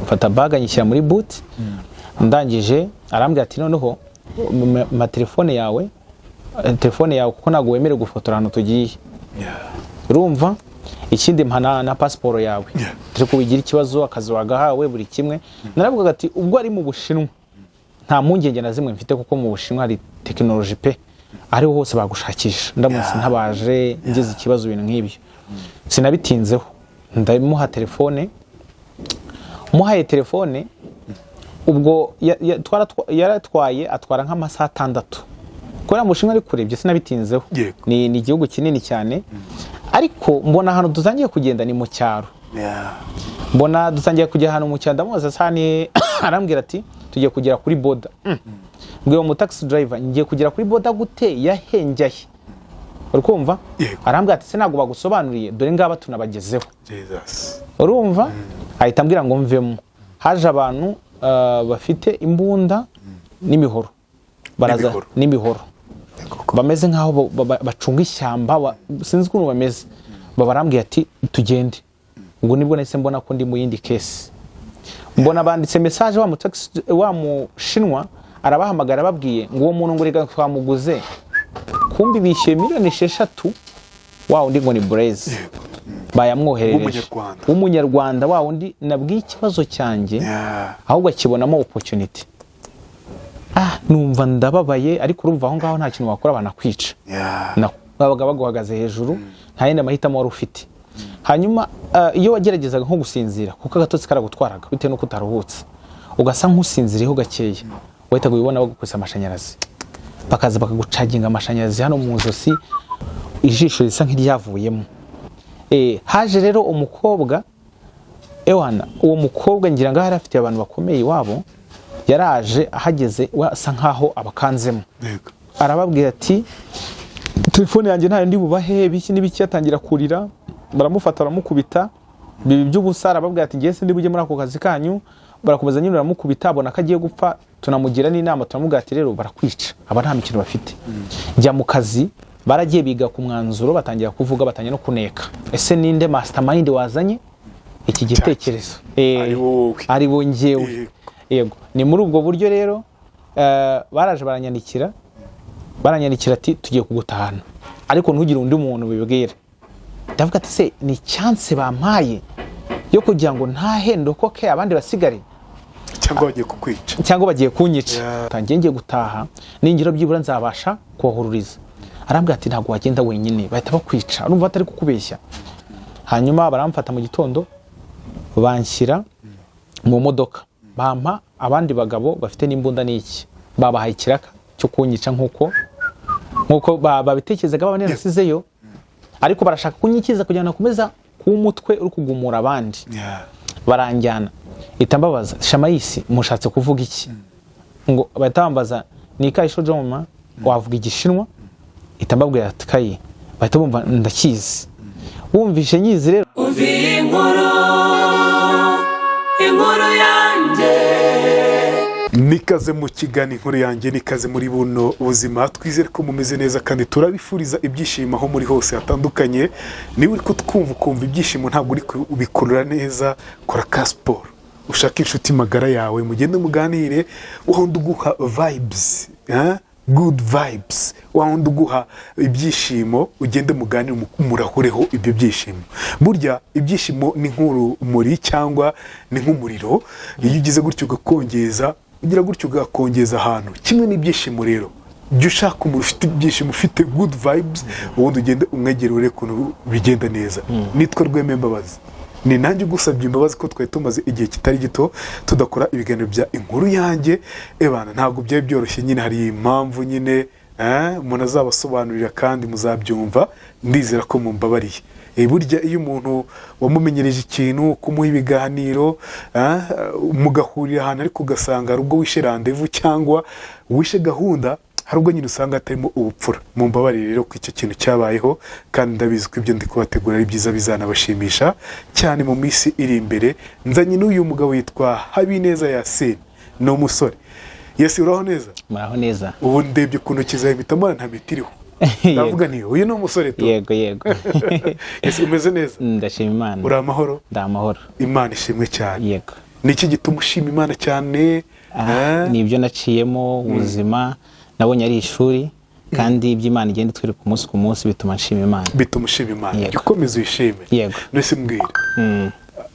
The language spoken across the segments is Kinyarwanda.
Mfata bag nyishyira muri boot. Ndangije arambwira ati: "Noneho ma telefone yawe, telefone yawe, kuko ntabwo wemerewe gufotora ahantu tugiye." Urumva, ikindi mpa na pasiporo yawe, turi kubigira ikibazo, akazi wagahawe, buri kimwe. Naravugaga ati ubwo ari mu Bushinwa nta mpungenge na zimwe mfite, kuko mu Bushinwa hari tekinoloji pe, ariho hose bagushakisha ndamutse ntabaje ngize ikibazo, ibintu nk'ibyo. Sinabitinzeho, ndamuha telefone. Muhaye telefone, ubwo yaratwaye, atwara nk'amasaha 6 kubera mu Bushinwa ari kure. Ibyo sinabitinzeho. Ni igihugu kinini cyane, ariko mbona ahantu dutangiye kugenda ni mu cyaro. Mbona dutangiye kujya ahantu mu cyaro, ndamubaza sa ni, arambwira ati: "Tugiye kugera kuri border." Mbwira umu taxi driver: "Ngiye kugera kuri border gute? Yahe njyahe?" Uri kumva? Yego. Arambwira ati: "Se ntabwo bagusobanuriye? Dore ngaba tunabagezeho." Jesus. Urumva, ahita ambwira ngo mvemo. Haje abantu bafite imbunda n'imihoro, baraza. N'imihoro. N'imihoro, bameze nk'aho bacunga ishyamba, sinzi ukuntu bameze. Barambwiye ati: "Tugende." Ubwo nibwo nahise mbona ko ndi mu yindi case. Mbona banditse message, wa mushinwa arabahamagara, ababwiye ngo uwo muntu ngo reka twamuguze. Kumbi bishyuye miliyoni 6, wa wundi ngo ni Blaise, bayamwoherereje. W'umunyarwanda. W'umunyarwanda, wa wundi nabwiye ikibazo cyanjye, ahubwo akibonamo opportunity. Ah, numva ndababaye, ariko urumva aho ngaho nta kintu wakora, banakwica. Babaga baguhagaze hejuru, nta yindi mahitamo wari ufite. Hanyuma iyo wageragezaga nko gusinzira, kuko agatotsi karagutwaraga bitewe n'uko utaruhutse, ugasa nk'usinziriyeho gakeya, wahitaga ubibona bagukubise amashanyarazi, bakaza bakagucaginga amashanyarazi hano mu ijosi, ijisho risa nk'iryavuyemo. Haje rero umukobwa, ewana, uwo mukobwa ngira ngo ahari afite abantu bakomeye iwabo. Yaraje, ahageze we asa nkaho abakanzemo. Arababwira ati: "Telefone yanjye ntayo ndi bubahe," biki n'ibiki, atangira kurira. Baramufata, baramukubita, bibi by'ubusa. Arababwira ati: "Ngiye sindi bujye muri ako kazi kanyu." Barakomeza nyine baramukubita, abona ko agiye gupfa. Tunamugira n'inama, turamubwira ati: "Rero barakwica, aba nta mikino bafite, jya mu kazi." Baragiye biga ku mwanzuro, batangira kuvuga, batangira no kuneka: ese ninde mastermind wazanye iki gitekerezo? Ari wowe. Ari bo njyewe. Yego, ni muri ubwo buryo rero baraje baranyandikira, baranyandikira ati: "Tugiye kugutahana, ariko ntugire undi muntu bibwira." Ndavuga ati: "Se ni chance bampaye yo kugira ngo ntahe ndokoke, abandi basigare, cyangwa bagiye kukwica?" Cyangwa bagiye kunyica? Ngiye gutaha, ningira byibura nzabasha kubahururiza. Arambwira ati: "Ntabwo wagenda wenyine, bahita bakwica." Urumva batari kukubeshya. Hanyuma baramfata mu gitondo, banshyira mu modoka, bampa abandi bagabo bafite n'imbunda n'iki, babahaye ikiraka cyo kunyica nk'uko babitekerezaga, baba nasizeyo, ariko barashaka kunyikiza kugira ngo nakomeza kuba umutwe uri kugumura abandi. Baranjyana, ihita mbabaza: "Shamayisi, mushatse kuvuga iki?" Ngo bahita bambaza: "Ni ikayi shojoma, wavuga Igishinwa?" Ihita mbabwira ati: "Kayi." Bahita bumva ndakizi, wumvishe nyizi rero. Umva iyi nkuru, inkuru yanjye. Nikaze mu kigani Inkuru Yanjye, nikaze muri buno buzima. Twizere ko mumeze neza kandi turabifuriza ibyishimo aho muri hose hatandukanye. Niba uri kutwumva ukumva ibyishimo ntabwo uri kubikurura neza, kora ka siporo, ushake inshuti magara yawe, mugende muganire, wundi uguha vibes, eh? Good vibes, wundi uguha ibyishimo, ugende muganire, murahureho ibyo byishimo. Burya ibyishimo ni nk'urumuri cyangwa ni nk'umuriro, iyo ugize gutyo ugakongeza, ugira gutyo ugakongeza ahantu. Kimwe n'ibyishimo rero, jya ushaka umuntu ufite ibyishimo, ufite good vibes, ubundi ugende umwegere urebe ukuntu bigenda neza. Nitwa Rweme Mbabazi, ni nanjye ugusabye imbabazi ko twari tumaze igihe kitari gito tudakora ibiganiro bya Inkuru Yanjye. Ebana, ntabwo byari byoroshye nyine, hari impamvu nyine umuntu azabasobanurira kandi muzabyumva. Ndizera ko mumbabariye. Burya iyo umuntu wamumenyereje ikintu, kumuha ibiganiro, mugahurira ahantu, ariko ugasanga hari ubwo wishe rendez-vous cyangwa wishe gahunda, hari ubwo nyine usanga hatarimo ubupfura. Mumbabarire rero ko icyo kintu cyabayeho, kandi ndabizi ko ibyo ndi kubategura ari byiza, bizanabashimisha cyane mu minsi iri imbere. Nzanye n'uyu mugabo yitwa Habineza Yasin, ni umusore. Yasi, uraho neza? Muraho neza. Ubu ndebye ku ntoki zawe mpita mbona nta miti iriho, ndavuga nti uyu ni umusore tu. Yego. Yasi, umeze neza? Ndashima Imana. Uri amahoro? Ndi amahoro. Imana ishimwe cyane. Yego. Ni iki gituma ushima Imana cyane? Eh? Ni ibyo naciyemo, ubuzima nabonye ari ishuri, kandi ibyo Imana igenda itwereka umunsi ku munsi bituma nshima Imana. Bituma ushima Imana. Yego. Jya ukomeza uyishime. Yego. None mbwira,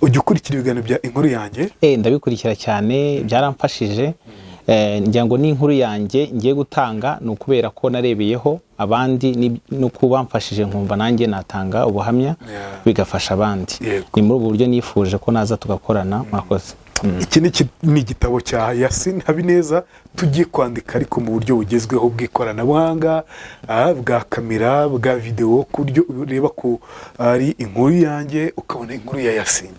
ujya ukurikira ibiganiro bya Inkuru Yanjye? Ndabikurikira cyane, byaramfashije. Ngira ngo n'inkuru yanjye ngiye gutanga ni ukubera ko narebeyeho abandi no kuba mfashije, nkumva nanjye natanga ubuhamya bigafasha abandi. Ni muri ubu buryo nifuje ko naza tugakorana. Mwakoze. Iki ni igitabo cya Yasin Habineza tugiye kwandika, ariko mu buryo bugezweho bw'ikoranabuhanga, bwa kamera, bwa videwo, ku buryo ureba ko ari Inkuru Yanjye ukabona inkuru ya Yasin.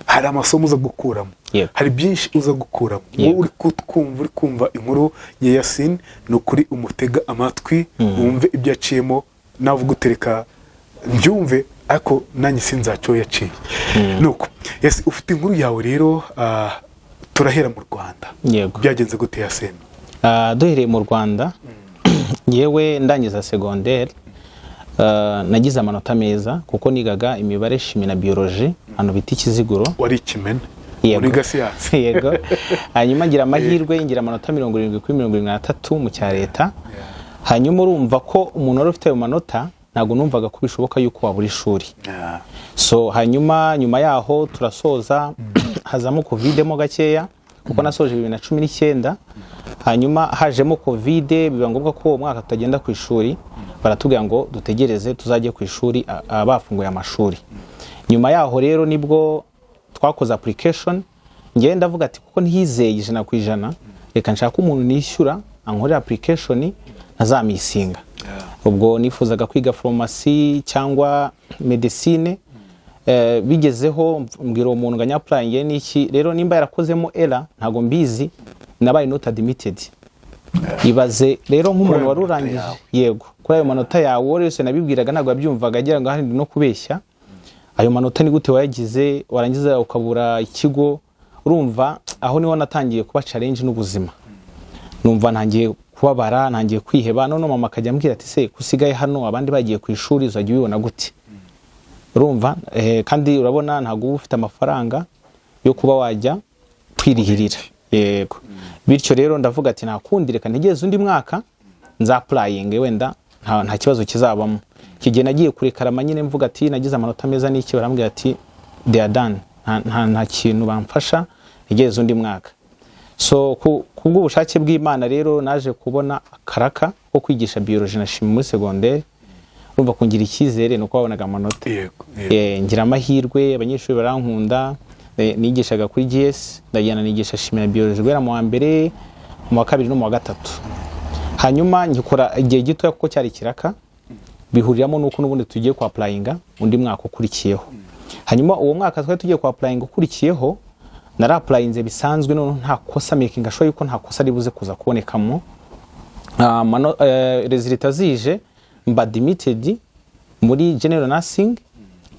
Hari amasomo uza gukuramo. Hari byinshi uza gukuramo. Wowe uri kutwumva, uri kumva inkuru ya Yasin, ni ukuri umutega amatwi wumve ibyo yaciyemo. Navuga utereka mbyumve, ariko nanjye sinzacyo yaciye. Nuko Yasi, ufite inkuru yawe rero, turahera mu Rwanda. Yego. Byagenze gute, Yasin? Duhereye mu Rwanda, yewe ndangiza segonderi, nagize amanota meza kuko nigaga imibare, chimie na biologie ahantu bita Ikiziguro. Wari ikimene. Yego. Uriga siyansi. Yego. Hanyuma ngira amahirwe, ngira amanota 70 kuri 73 mu cya leta. Hanyuma urumva ko umuntu wari ufite ayo manota, ntabwo numvaga ko bishoboka yuko wabura ishuri. So hanyuma nyuma yaho turasoza, hazamo Covid mo gakeya, kuko nasoje 2019. Hanyuma hajemo Covid, biba ngombwa ko uwo mwaka tutagenda ku ishuri. Baratubwira ngo dutegereze tuzajye ku ishuri bafunguye amashuri. Nyuma yaho rero nibwo twakoze application. Ngewe ndavuga ati kuko ntizeye 100%, reka nshake umuntu nishyura ankorera application, ntazamisinga. Ubwo nifuzaga kwiga farumasi cyangwa medicine. Bigezeho mbwira uwo muntu ngo anyapplyinge n'iki. Rero nimba yarakozemo error ntabwo mbizi, nabaye not admitted. Ibaze rero nk'umuntu Kuri ayo wari manota urangije yawe. Yego, kuri ayo manota yawe. Uwo wese nabibwiraga ntabwo yabyumvaga, agira ngo ahandi no kubeshya. Ayo manota ni gute wayagize, warangiza ukabura ikigo? Urumva aho niho natangiye kuba challenge n'ubuzima, numva ntangiye kubabara, ntangiye kwiheba. None mama akajya ambwira ati: "Se kusigaye hano abandi bagiye ku ishuri, uzajya ubibona gute?" Urumva, kandi urabona ntabwo uba ufite amafaranga yo kuba wajya kwirihirira. Yego. Bityo rero ndavuga ati nta kundi, reka ntegereze undi mwaka nzapplyinge, wenda nta kibazo kizabamo. Iki gihe nagiye kureclama nyine, mvuga ati nagize amanota meza n'iki, barambwira ati they are done, nta kintu bamfasha, ntegereze undi mwaka. So ku bw'ubushake bw'Imana rero naje kubona akaraka ko kwigisha biologie na chimie muri secondaire. Urumva kungira icyizere ni uko babonaga amanota. yego yego. Ngira amahirwe, abanyeshuri barankunda. Nigishaga kuri GS, ndagenda nigisha chimie na biologie guhera mu wa mbere, mu wa kabiri no mu wa gatatu. Hanyuma nkikora igihe gitoya kuko cyari ikiraka, bihuriramo nuko n'ubundi tugiye kwa applyinga undi mwaka ukurikiyeho. Hanyuma uwo mwaka twari tugiye kwa applyinga ukurikiyeho, narapplyinze bisanzwe, noneho nta kosa, making sure yuko nta kosa ribuze kuza kubonekamo. Résultats zije, mba admitted muri general nursing,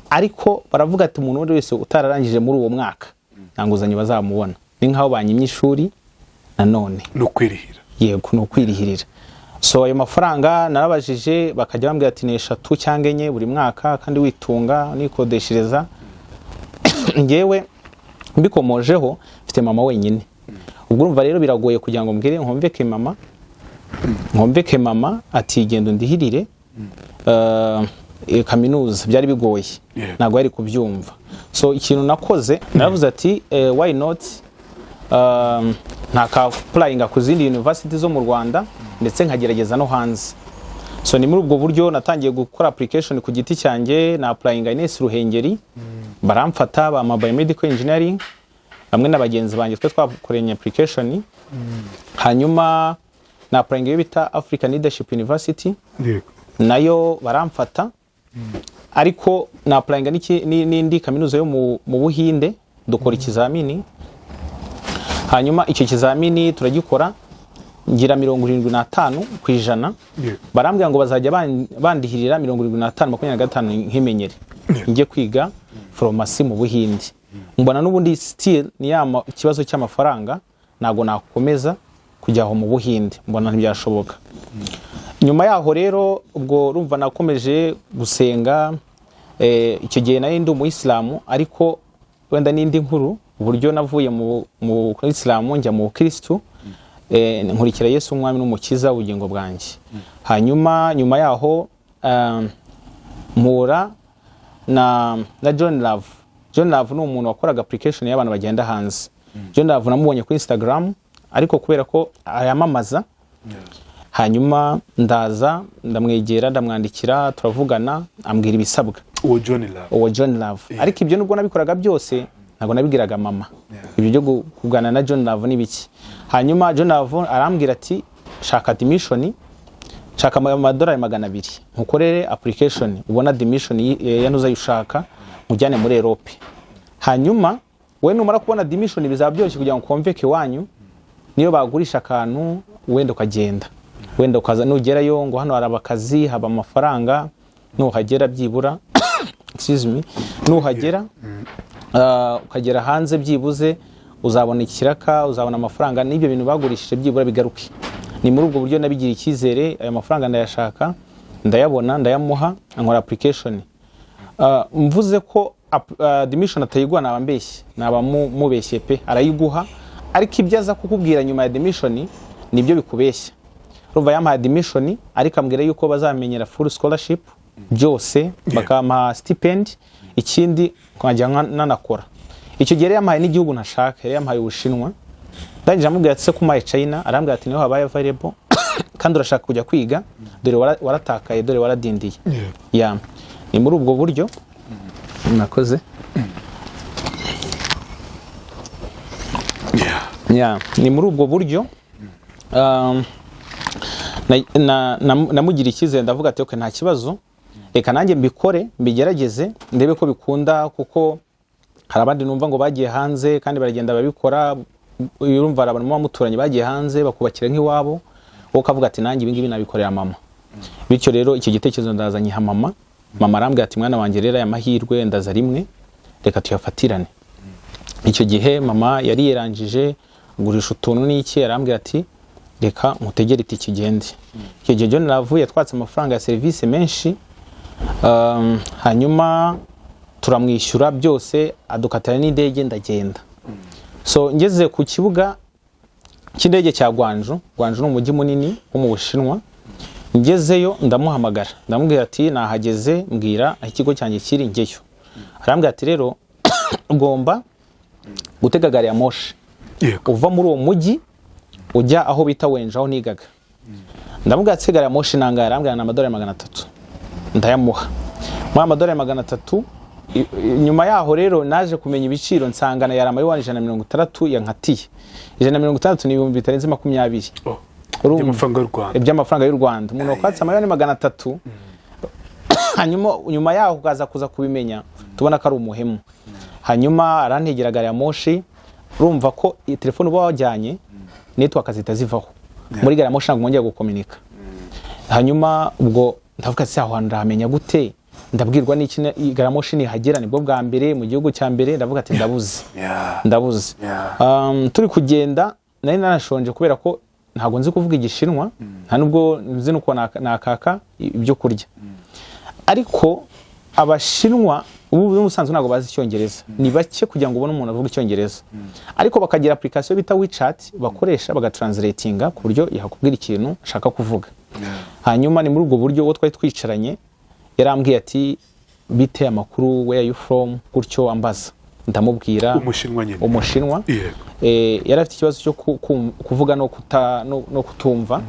ariko baravuga ati umuntu uwo wese utararangije muri uwo mwaka nta nguzanyo bazamubona. Ni nkaho banyimye ishuri nanone. Ni ukwirihira. Yego, ni ukwirihirira. So ayo mafaranga narabajije, bakajya bambwira ati ni eshatu cyangwa enye buri mwaka, kandi witunga nikodeshereza. Ngewe mbikomojeho, mfite mama wenyine. Ubwo urumva rero biragoye kugira ngo mbwire nkomveke mama ati genda undihirire kaminuza. Byari bigoye. Ntabwo yari kubyumva. So ikintu nakoze, naravuze ati why not ntakapplyinga ku zindi university zo mu Rwanda, ndetse nkagerageza no hanze? So ni muri ubwo buryo natangiye gukora application ku giti cyanjye. Na applyinga Ines Ruhengeri, baramfata, bampa biomedical engineering hamwe na bagenzi banjye twe twakoranye application. Hanyuma na applyinga iyo bita African Leadership University, nayo baramfata. Ariko na applyinga n'indi kaminuza yo mu Buhinde, dukora ikizamini. Hanyuma icyo kizamini turagikora, ngira 75%. Barambwira ngo bazajya bandihirira 75, 25, nkimenyere njye kwiga farumasi mu Buhinde. Mbona n'ubundi still ni ya ikibazo cy'amafaranga, ntabwo nakomeza kujya aho mu Buhinde, mbona ntibyashoboka. Nyuma yaho rero ubwo urumva nakomeje gusenga. Icyo gihe nari ndi umuyisilamu, ariko wenda n'indi nkuru. Uburyo navuye mu Isilamu njya mu Bukirisitu, nkurikira Yesu umwami n'umukiza ubugingo bwanjye. Hanyuma nyuma yaho mpura na John Love. John Love ni umuntu wakoraga application y'abantu bagenda hanze. John Love namubonye kuri Instagram, ariko kubera ko ayamamaza, hanyuma ndaza ndamwegera, ndamwandikira, turavugana, ambwira ibisabwa. Uwo John Love? Uwo John Love. Ariko ibyo nubwo nabikoraga byose, ntabwo nabibwiraga mama ibyo byo kuganira na John Love n'ibiki. Hanyuma John Love arambwira ati: "Shaka admission, shaka amadolari 200 nkukorere application, ubona admission ya ushaka nkujyane muri Europe. Hanyuma we numara kubona admission bizaba byoroshye kugira ngo ukonveke iwanyu, niyo bagurisha akantu wenda ukagenda, wenda ukaza, nugerayo ngo hano hari akazi, haba amafaranga, nuhagera byibura, excuse me, nuhagera ukagera hanze byibuze uzabona ikiraka, uzabona amafaranga, n'ibyo bintu bagurishije byibura bigaruke." Ni muri ubwo buryo nabigira icyizere, ayo mafaranga ndayashaka, ndayabona, ndayamuha, ankora application. Mvuze ko admission atayiguha naba mbeshye, naba mubeshye pe. Arayiguha, ariko ibyo aza kukubwira nyuma ya admission nibyo bikubeshya. Urumva yampaye admission, ariko ambwira yuko bazamenyera full scholarship byose, bakampa stipend, ikindi nkajya nanakora. Icyo gihe yari yampaye n'igihugu ntashaka, yari yampaye Ubushinwa. Ndangije amubwira ati: "Se kumpaye China?" Arambwira ati: "Niho habaye available, kandi urashaka kujya kwiga, dore waratakaye, dore waradindiye." Ya, ni muri ubwo buryo nakoze. Ya, ni muri ubwo buryo namugira icyizere, ndavuga ati: "Okay, nta kibazo, reka nanjye mbikore, mbigerageze, ndebe ko bikunda, kuko hari abandi numva ngo bagiye hanze kandi baragenda babikora." Urumva hari abantu muba muturanye bagiye hanze bakubakira nk'iwabo, wowe ukavuga ati: "Nanjye ibi ngibi nabikorera mama." Bityo rero icyo gitekerezo ndaza nyiha mama. Mama arambwira ati: "Mwana wanjye, rero aya mahirwe ndaza rimwe, reka tuyafatirane." Icyo gihe mama yari yarangije agurisha utuntu n'iki, arambwira ati: "Reka nkutegere itike ugende." Icyo gihe John Love yatwatse amafaranga ya serivisi menshi, hanyuma turamwishyura byose, adukatira n'indege, ndagenda. So ngeze ku kibuga cy'indege cya Guangzhou, Guangzhou ni umujyi munini wo mu Bushinwa, ngezeyo ndamuhamagara, ndamubwira ati: "Nahageze, mbwira aho ikigo cyanjye kiri njyeyo." Arambwira ati: "Rero ugomba gutega gari ya moshi uva muri uwo mujyi ujya aho bita Wenzhou, aho nigaga." Ndamubwira ati: "Gari ya moshi nangahe?" Arambwira ni amadolari 300, ndayamuha. Muri amadolari 300, nyuma yaho rero naje kumenya ibiciro, nsangana yari amayuwani 160 yankatiye. 160 ni ibihumbi bitarenze 20. Oh, Urumva? by'amafaranga y'u Rwanda. Iby'amafaranga y'u Rwanda. Umuntu wakwatse amayuwani 300, hanyuma nyuma yaho ukaza kuza kubimenya, tubona ko ari umuhemu. Hanyuma arantegera gari ya moshi. Urumva ko iyi telefone uba wajyanye network zihita zivaho muri gari ya moshi, ntabwo mwongera gukominika. Hanyuma ubwo ndavuga ati: "Aho hantu ndahamenya gute? Ndabwirwa n'iki gari ya moshi nihagera?" Nibwo bwa mbere mu gihugu cya mbere, ndavuga ati: "Ndabuze, ndabuze." Turi kugenda nari nanashonje, kubera ko ntabwo nzi kuvuga Igishinwa, nta nubwo nzi nuko nakaka ibyo kurya. Ariko Abashinwa ubu n'ubusanzwe ntabwo bazi Icyongereza, ni bake kugira ngo ubone umuntu avuga Icyongereza, ariko bakagira application bita WeChat bakoresha bagatranslatinga ku buryo yakubwira ikintu ashaka kuvuga. Hanyuma ni muri ubwo buryo uwo twari twicaranye yarambwiye ati: "Bite, amakuru, where are you from?" Gutyo ambaza, ndamubwira. Umushinwa nyine? Umushinwa. Yari afite ikibazo cyo kuvuga no kutumva.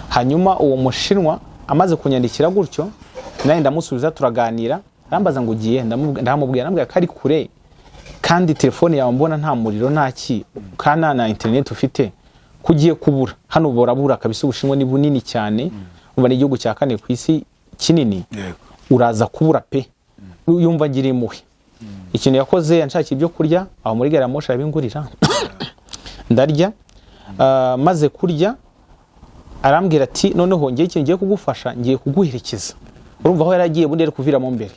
Hanyuma uwo mushinwa amaze kunyandikira gutyo, nanjye ndamusubiza, turaganira. Arambaza ngo: "Ugiye?" Ndamubwira, ndamubwira ko ari kure, kandi telefone yawe mbona nta muriro, nta ki, kandi nta na internet ufite, ko ugiye kubura hano. Burabura kabisa, Ubushinwa ni bunini cyane, uba ni igihugu cya kane ku isi kinini. Uraza kubura pe. Yumva ngira impuhwe. Ikintu yakoze, yanshakiye ibyo kurya aho muri gari ya moshi, arabingurira, ndarya. Maze kurya arambwira ati: "Noneho ngiye, ikintu ngiye kugufasha, ngiye kuguherekeza." Urumva aho yari agiye bundi yari kuviramo mbere,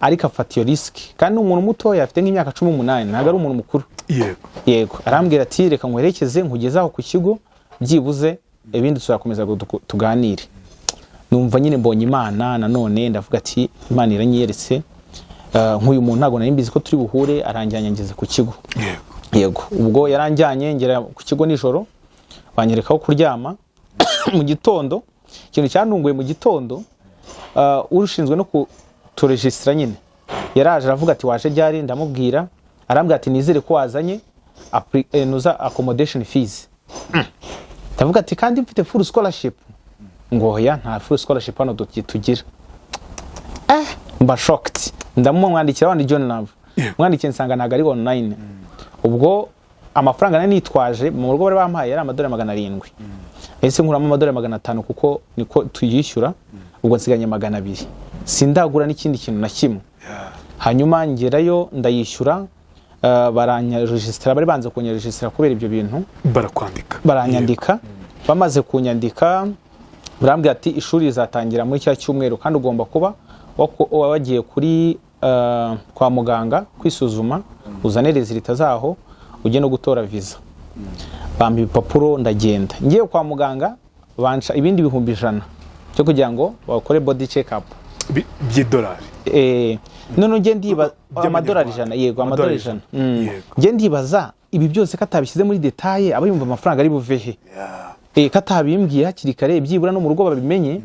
ariko afata iyo risk, kandi ni umuntu mutoya, afite nk'imyaka 18, ntabwo ari umuntu mukuru. Yego, arambwira ati: "Reka nkwerekeze, nkugeze aho ku kigo, byibuze ibindi turakomeza ngo tuganire." Numva nyine mbonye Imana nanone, ndavuga ati: "Imana iranyiyeretse." Nk'uyu muntu ntabwo nari mbizi ko turi buhure, aranjyanye ngeze ku kigo. Yego, ubwo yaranjyanye ngera ku kigo nijoro, banyereka aho kuryama. Mu gitondo, ikintu cyantunguye mu gitondo, ushinzwe no kuturegisitara nyine yaraje aravuga ati: "Waje ryari?" Ndamubwira, arambwira ati: "Nizere ko wazanye nuza accommodation fees." Ndavuga ati: "Kandi mfite full scholarship." Ngo: "Oya, nta full scholarship hano tugira." Mba shocked. Ndamumwandikira wandi John Love, mwandikiye nsanga ntabwo ari online. Ubwo amafaranga nari nitwaje mu rugo bari bampaye yari amadolari 700, ese nkuramo amadolari 500 kuko niko tuyishyura. Ubwo nsiganye 200, sindagura n'ikindi kintu na kimwe. Hanyuma ngerayo ndayishyura, baranyaregisitara. Bari banze kunyaregisitara kubera ibyo bintu. Barakwandika. Baranyandika. Bamaze kunyandika barambwira ati: "Ishuri rizatangira muri cya cyumweru, kandi ugomba kuba wagiye kuri kwa muganga kwisuzuma, uzane résultats zaho, ujye no gutora visa." Bampa ibipapuro ndagenda. Ngiye kwa muganga banca ibindi 100,000 cyo kugira ngo bakore body check up. By'idolari? None njye ndiba By'amanyarwanda. Amadolari 100, yego, amadolari 100. Njye ndibaza ibi byose katabishyize muri détails, aba yumva amafaranga ari buve he? Katabimbwiye hakiri kare, byibura no mu rugo babimenye,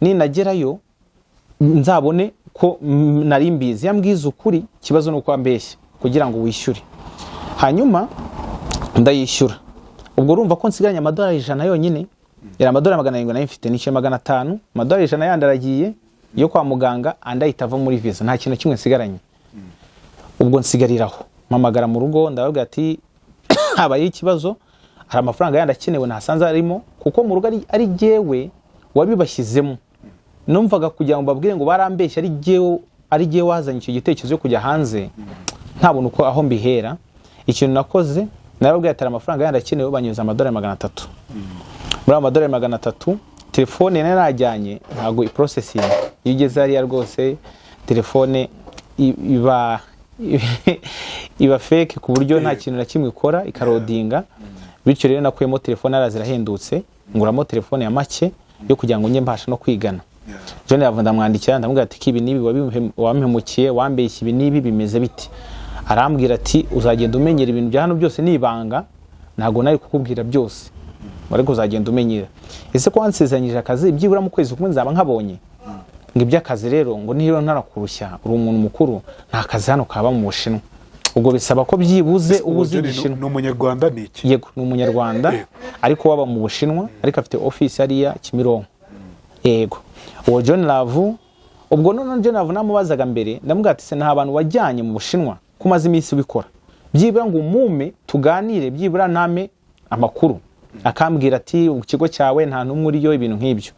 ninagerayo nzabone ko nari mbizi. Yambwiza ukuri, ikibazo ni uko ambeshya kugira ngo wishyure. Hanyuma ndayishyura. Ubwo urumva ko nsigaranye amadolari 100 yonyine. Yari amadolari 700 nayo mfite, nishyuye 500, amadolari 100 yandi aragiye yo kwa muganga, andi ahita ava muri visa, nta kintu na kimwe nsigaranye. Ubwo nsigariraho, mpamagara mu rugo, ndababwira ati: "Habayeho ikibazo, hari amafaranga yandi akenewe ntasanze arimo." Kuko mu rugo ari jyewe wabibashyizemo, numvaga kugira ngo mbabwire ngo barambeshya, ari jyewe wazanye icyo gitekerezo cyo kujya hanze, ntabona uko aho mbihera. Ikintu nakoze, narababwiye ati: "Hari amafaranga yandi akenewe." Banyuza amadolari 300. Muri ayo madolari 300, telefone nari najyanye ntabwo iprocessing. Iyo ugeze hariya rwose telefone iba fake, ku buryo nta kintu na kimwe ikora ikaloadinga. Bityo rero nakuyemo telefone, ara zirahendutse, nguramo telefone ya make yo kugira ngo njye mbasha no kwigana. John Love ndamwandikira, ndamubwira ati: "Ibi n'ibi wampemukiye, wambeshye ibi n'ibi, bimeze biti?" Arambwira ati: "Uzagenda umenyera, ibintu bya hano byose ni ibanga, ntabwo nari kukubwira byose, ariko uzagenda umenyera." Ese ko wansezeranyije akazi, byibura mu kwezi kumwe nzaba nkabonye? Ngo: "Iby'akazi rero," ngo, "niba ntarakurushya, uri umuntu mukuru, nta kazi hano kaba mu Bushinwa. Ubwo bisaba ko byibuze uba uzi Uwo John Igishinwa." Ni umunyarwanda, ni iki? Yego, ni umunyarwanda. Ariko waba mu Bushinwa, ariko afite office hariya Kimironko. Yego, uwo John Love. Ubwo noneho John Love namubazaga mbere, ndamubwira ati: "Se nta bantu wajyanye mu Bushinwa, ko umaze iminsi ubikora, byibura ngo umume tuganire, byibura name amakuru?" Akambwira ati: "Ikigo cyawe nta n'umwe uriyo," ibintu nk'ibyo.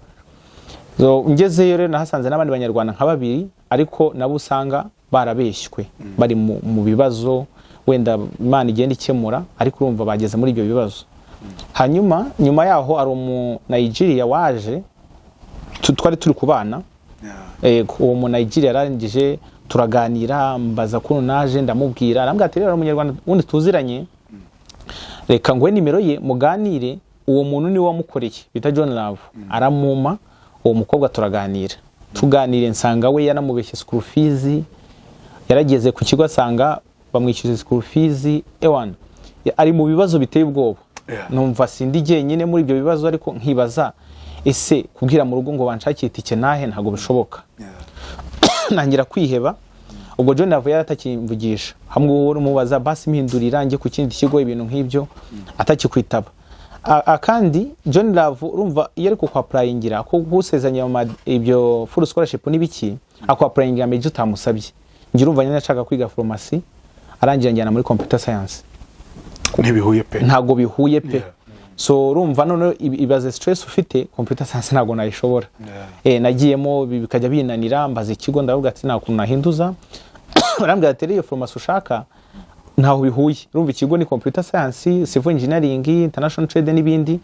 So, ngezeyo rero nahasanze n'abandi banyarwanda nka babiri, ariko nabo usanga barabeshywe, bari mu bibazo wenda Imana igenda ikemura, ariko urumva bageze muri ibyo bibazo. Hanyuma nyuma yaho hari umu Nigeria waje, twari turi kubana. Yego, uwo mu Nigeria yarangije turaganira, mbaza ukuntu naje, ndamubwira, arambwira ati: "Rero hari umunyarwanda wundi tuziranye, reka nguhe nimero ye muganire." Uwo muntu niwe wamukoreye bita John Love, aramuma uwo mukobwa turaganira. Tuganire nsanga we yanamubeshye school fees. Yarageze ku kigo asanga bamwishyuza school fees, ewan ari mu bibazo biteye ubwoba. Numva sindi jyenyine muri ibyo bibazo, ariko nkibaza: ese kubwira mu rugo ngo banshakire itike nahe? Ntabwo bishoboka. Ntangira kwiheba. Ubwo John Love yari atakimvugisha, hamwe wowe umubaza basi mpindurira njye ku kindi kigo, ibintu nk'ibyo, atakikwitaba. Kandi John Love urumva iyo ari kukwapplyingira, ko gusezanya ibyo full scholarship n'ibiki, akwapplyingira major utamusabye. Njye urumva nyine ashaka kwiga pharmacy, arangira njyana muri computer science. Ntibihuye pe. Ntabwo bihuye pe. So urumva noneho ibaze stress ufite, computer science ntabwo nayishobora. Nagiyemo bikajya binanira. Mbaza ikigo, ndavuga ati: "Nta kuntu nahinduza?" Barambwira ati: "Rero iyo pharmacy ushaka ntaho bihuye. Urumva ikigo ni computer science, civil engineering, international trade n'ibindi.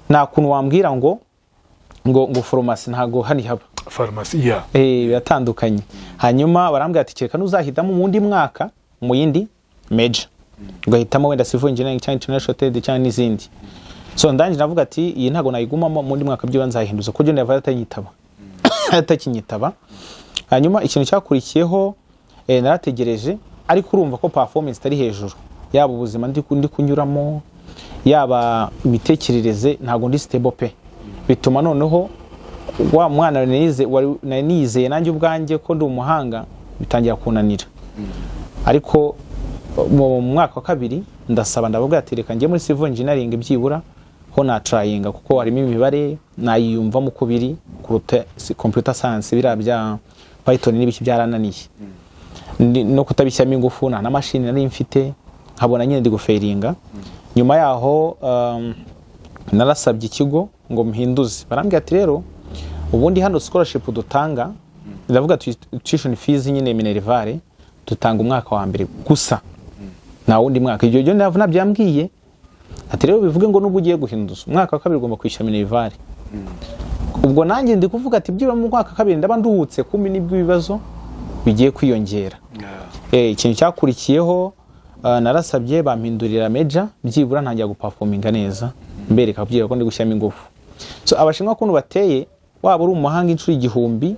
Nta kuntu wambwira ngo pharmacy, ntabwo hano ihaba." Farumasi, yeah. Biratandukanye. Hanyuma barambwira ati: "Kereka nuzahitamo mu wundi mwaka mu yindi major, ugahitamo wenda civil engineering cyangwa international trade cyangwa n'izindi." So ndangije navuga ati: "Iyi ntabwo nayigumamo, mu wundi mwaka byo nzahinduza," kuko John yava atakinyitaba. Hanyuma ikintu cyakurikiyeho, Narategereje, ariko urumva ko performance itari hejuru, yaba ubuzima ndi kunyuramo, yaba imitekerereze, ntabwo ndi stable pe. Bituma noneho wa mwana nari nizeye nanjye ubwanjye ko ndi umuhanga bitangira kunanira. Ariko mu mwaka wa kabiri ndasaba, ndavuga ati reka njye muri civil engineering, byibura ho natryinga, kuko harimo imibare nayiyumvamo uko biri kuruta computer science. Biriya bya Python n'ibiki byarananiye. No kutabishyiramo ingufu, nta na mashini nari mfite, nkabona nyine ndi gufailinga. Nyuma yaho narasabye ikigo ngo mpinduze, barambwira ati rero ubundi hano scholarship dutanga, ndavuga tuition fees nyine, minerval dutanga umwaka wa mbere gusa, nta wundi mwaka. Ibyo byo nabyambwiye ati rero bivuge ngo nubwo ugiye guhinduza, umwaka wa kabiri ugomba kwishyura minerval. Ubwo nanjye ndi kuvuga ati byibura mu mwaka wa kabiri ndaba nduhutse, kumi nibwo ibibazo bigiye kwiyongera. Ikintu cyakurikiyeho, narasabye bampindurira major, byibura ntangira guperforminga neza, mbereka byibura ko ndi gushyiramo ingufu. So Abashinwa kuntu bateye, waba uri umuhanga inshuro 1000,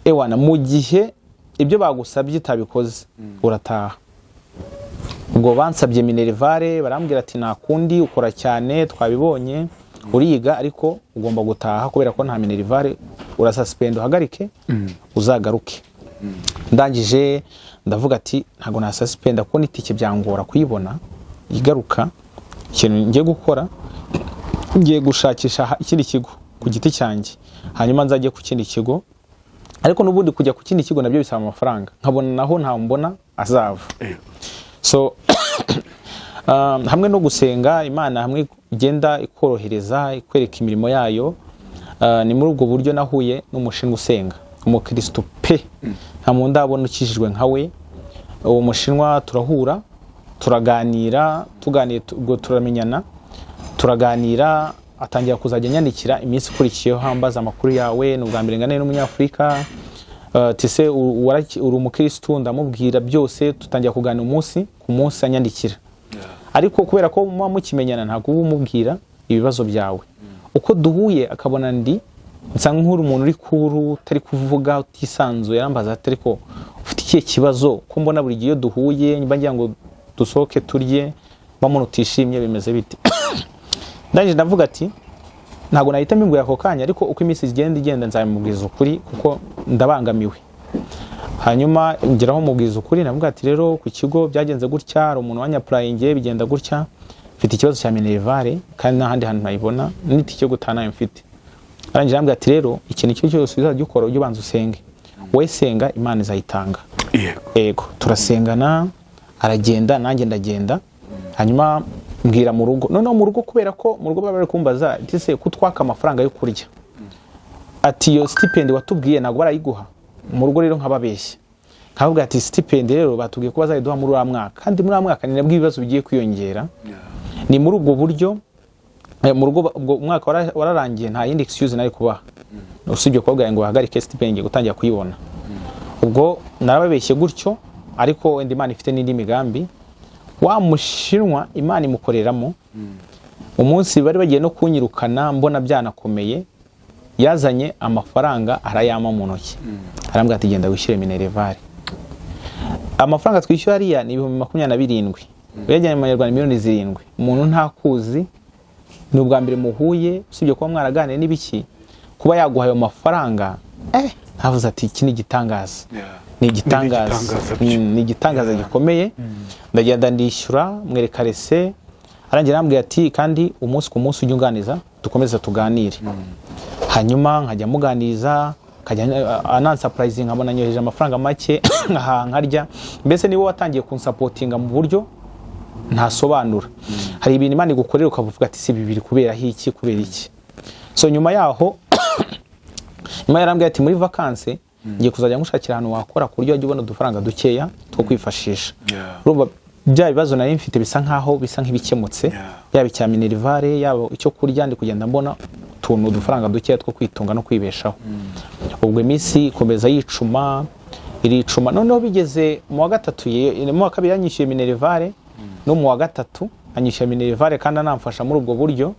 ewana mu gihe ibyo bagusabye utabikoze urataha. Ubwo bansabye minerval, barambwira ati nta kundi, ukora cyane twabibonye, uriga, ariko ugomba gutaha kubera ko nta minerval, urasuspenda uhagarike uzagaruke. Ndangije ndavuga ati ntabwo nasuspenda kuko n'itike byangora kuyibona igaruka. Ikintu ngiye gukora, ngiye gushakisha ikindi kigo ku giti cyanjye, hanyuma nzajye ku kindi kigo. Ariko n'ubundi kujya ku kindi kigo nabyo bisaba amafaranga, nkabona naho ntawe mbona azava. So hamwe no gusenga Imana, hamwe igenda ikorohereza, ikwereka imirimo yayo. Ni muri ubwo buryo nahuye n'Umushinwa usenga, umukristo pe, nta muntu ndabona ukijijwe nka we. Uwo Mushinwa turahura, turaganira, tuganiye, ubwo turamenyana, turaganira, atangira kuzajya anyandikira iminsi ikurikiyeho ambaza amakuru yawe, ni ubwa mbere nganiriye n'Umunyafurika. Tise uri umukristu? Ndamubwira byose, tutangira kuganira umunsi ku munsi anyandikira. Ariko kubera ko muba mukimenyana, ntabwo uba umubwira ibibazo byawe. Uko duhuye akabona ndi nsa nk'uri umuntu uri kuru, utari kuvuga, utisanzuye, arambaza ati ariko ufite ikihe kibazo, ko mbona buri gihe iyo duhuye mba ngira ngo dusohoke turye, mba mbona utishimye, bimeze bite? Ndangije ndavuga ati ntabwo nahita mbibwira ako kanya, ariko uko iminsi igenda igenda nzabimubwiza ukuri kuko ndabangamiwe. Hanyuma ngeraho mubwiza ukuri, ndavuga ati rero ku kigo byagenze gutya, hari umuntu wanyapplyingiye bigenda gutya, mfite ikibazo cya minerval kandi n'ahandi hantu nayibona, n'itike yo gutaha nayo mfite. Arangije arambwira ati rero ikintu icyo cyose uzajya ukora ujye ubanza usenge, wowe senga Imana izayitanga. Yego, turasengana, aragenda nanjye ndagenda. Hanyuma mbwira mu rugo. Noneho mu rugo, kubera ko mu rugo baba bari kumbaza ati se kutwaka amafaranga yo kurya, ati iyo stipend watubwiye ntabwo barayiguha? Mu rugo rero nkababeshya, nkavuga ati stipend rero batubwiye ko bazayiduha muri uriya mwaka, kandi muri uriya mwaka ni nabwo ibibazo bigiye kwiyongera. Ni muri ubwo buryo mu rugo ubwo umwaka wararangiye, nta yindi excuse nari kubaha usibye kubabwira ngo bahagarike stipend, ngiye gutangira kuyibona. Ubwo narababeshye gutyo, ariko wenda Imana ifite n'indi migambi. Wa Mushinwa Imana imukoreramo. Umunsi bari bagiye no kunyirukana, mbona byanakomeye, yazanye amafaranga arayampa mu ntoki, arambwira ati genda wishyure minerval. Amafaranga twishyura hariya ni 27,000, uyajyanye mu manyarwanda miliyoni 7. Umuntu ntakuzi, ni ubwa mbere muhuye, usibye kuba mwaraganiriye n'ibiki, kuba yaguha ayo mafaranga, ntavuze ati iki ni igitangaza, ni igitangaza. Igitangaza byo. Ni igitangaza gikomeye. Ndagenda ndishyura, mwereka receipt, arangira arambwira ati kandi umunsi ku munsi ujye unganiza, dukomeze tuganire. Hanyuma nkajya muganiriza, nkajya anansurprisinga, nkabona nyoheje amafaranga make, nkahaha nkarya. Mbese niwe watangiye kunsupportinga mu buryo ntasobanura. Hari ibintu Imana igukorera ukavuga ati si ibi biri kuberaho iki, kubera iki? So nyuma yaho, nyuma yarambwiye ati muri vacances ngiye kuzajya ngushakira ahantu wakora ku buryo wajya ubona udufaranga dukeya two kwifashisha. Urumva bya bibazo nari mfite bisa nkaho bisa nk'ibikemutse, yaba icya minerval, yaba icyo kurya, ndi kugenda mbona utuntu, udufaranga dukeya two kwitunga no kwibeshaho. Ubwo iminsi ikomeza yicuma, iricuma. Noneho bigeze mu wa gatatu, mu wa kabiri yanyishyuye minerval, no mu wa gatatu anyishyura minerval kandi anamfasha muri ubwo buryo.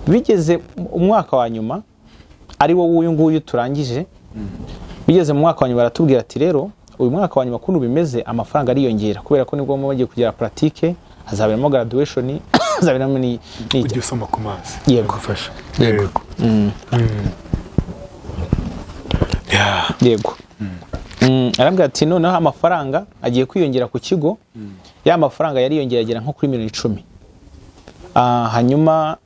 Bigeze umwaka wa nyuma, ari wo w'uyu nguyu turangije, bigeze mu mwaka wa nyuma baratubwira ati rero Uyu mwaka wa nyuma kuntu bimeze, amafaranga ariyongera kubera ko nibwo muba bagiye kugira pratique, hazaberamo graduation, hazaberamo Ujye usoma ku mazi. Yego. Bigufasha. Yego. Yego. Yeah. Yego. Arambwira ati noneho amafaranga agiye kwiyongera ku kigo. Ya mafaranga yariyongera agera nko kuri miliyoni 10. Hanyuma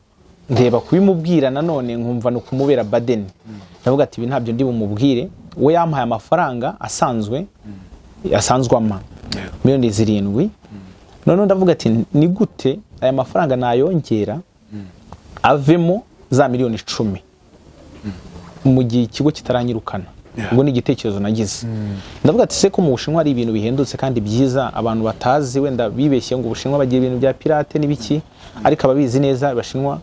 ndeba kubimubwira nanone nkumva ni ukumubera burden. Ndavuga ati ibi ntabyo ndi bumubwire. We yampaye amafaranga asanzwe, asanzwe ama miliyoni 7. Noneho ndavuga ati ni gute aya mafaranga nayongera avemo za miliyoni 10 mu gihe ikigo kitaranyirukana? Ubwo ni igitekerezo nagize. Ndavuga ati se ko mu Bushinwa ari ibintu bihendutse kandi byiza, abantu batazi wenda bibeshye ngo Ubushinwa bagira ibintu bya pirate n'ibiki, ariko ababizi neza, Abashinwa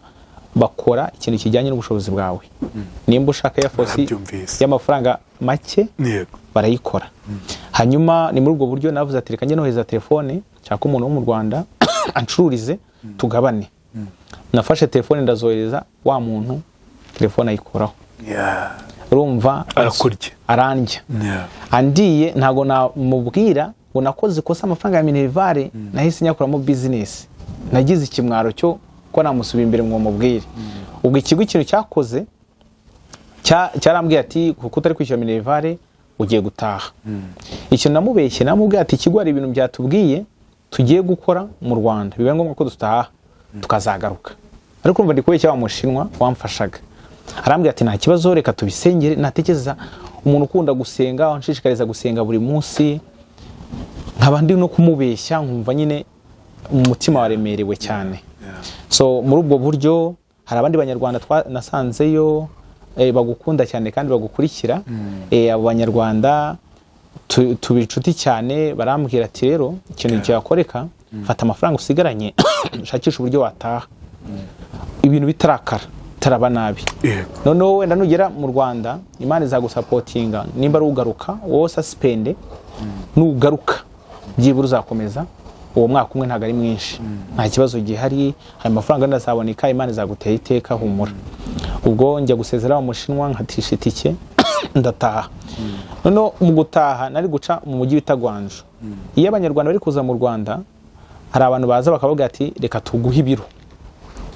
bakora ikintu kijyanye n'ubushobozi bwawe. Nimba ushaka Air Force Narabyumvise. y'amafaranga make, barayikora. Hanyuma ni muri ubwo buryo navuze ati reka njye nohereza telefone, nshaka umuntu wo mu Rwanda ancururize tugabane. Nafashe telefone ndazohereza wa muntu, telefone ayikuraho. Urumva? Arakurya. Arandya. Andiye, ntabwo namubwira ngo nakoze ikosa, amafaranga ya minerval nahise nyakuramo business. Nagize ikimwaro cyo ko namusubira imbere ngo mubwire. Ubwo ikigo ikintu cyakoze cyarambwiye ati kuko utari kwishyura minerval ugiye gutaha. Icyo namubeshye, namubwiye ati ikigo hari ibintu byatubwiye tugiye gukora mu Rwanda, bibaye ngombwa ko dutaha tukazagaruka. Ariko urumva ndi kubeshya wa Mushinwa wamfashaga. Arambwira ati nta kibazo, reka tubisengere. Natekereza umuntu ukunda gusenga, wanshishikariza gusenga buri munsi, nkaba ndi no kumubeshya, nkumva nyine umutima waremerewe cyane. So muri ubwo buryo hari abandi Banyarwanda nasanzeyo, bagukunda cyane kandi bagukurikira. Abo Banyarwanda tuba inshuti cyane. Barambwira ati rero ikintu cyakoreka, fata amafaranga usigaranye ushakishe uburyo wataha ibintu bitarakara, bitaraba nabi. Noneho wenda nugera mu Rwanda Imana izagusupportinga, nimba ari ugaruka wowe suspend, nugaruka byibura uzakomeza uwo mwaka umwe, ntabwo ari mwinshi, nta kibazo gihari, ayo mafaranga ndazaboneka, Imana izagutera iteka, humura. Ubwo njya gusezera Umushinwa, nkatisha itike ndataha. Noneho mu gutaha nari guca mu mujyi wita Guangzhou. Iyo Abanyarwanda bari kuza mu Rwanda, hari abantu baza bakavuga ati reka tuguhe ibiro,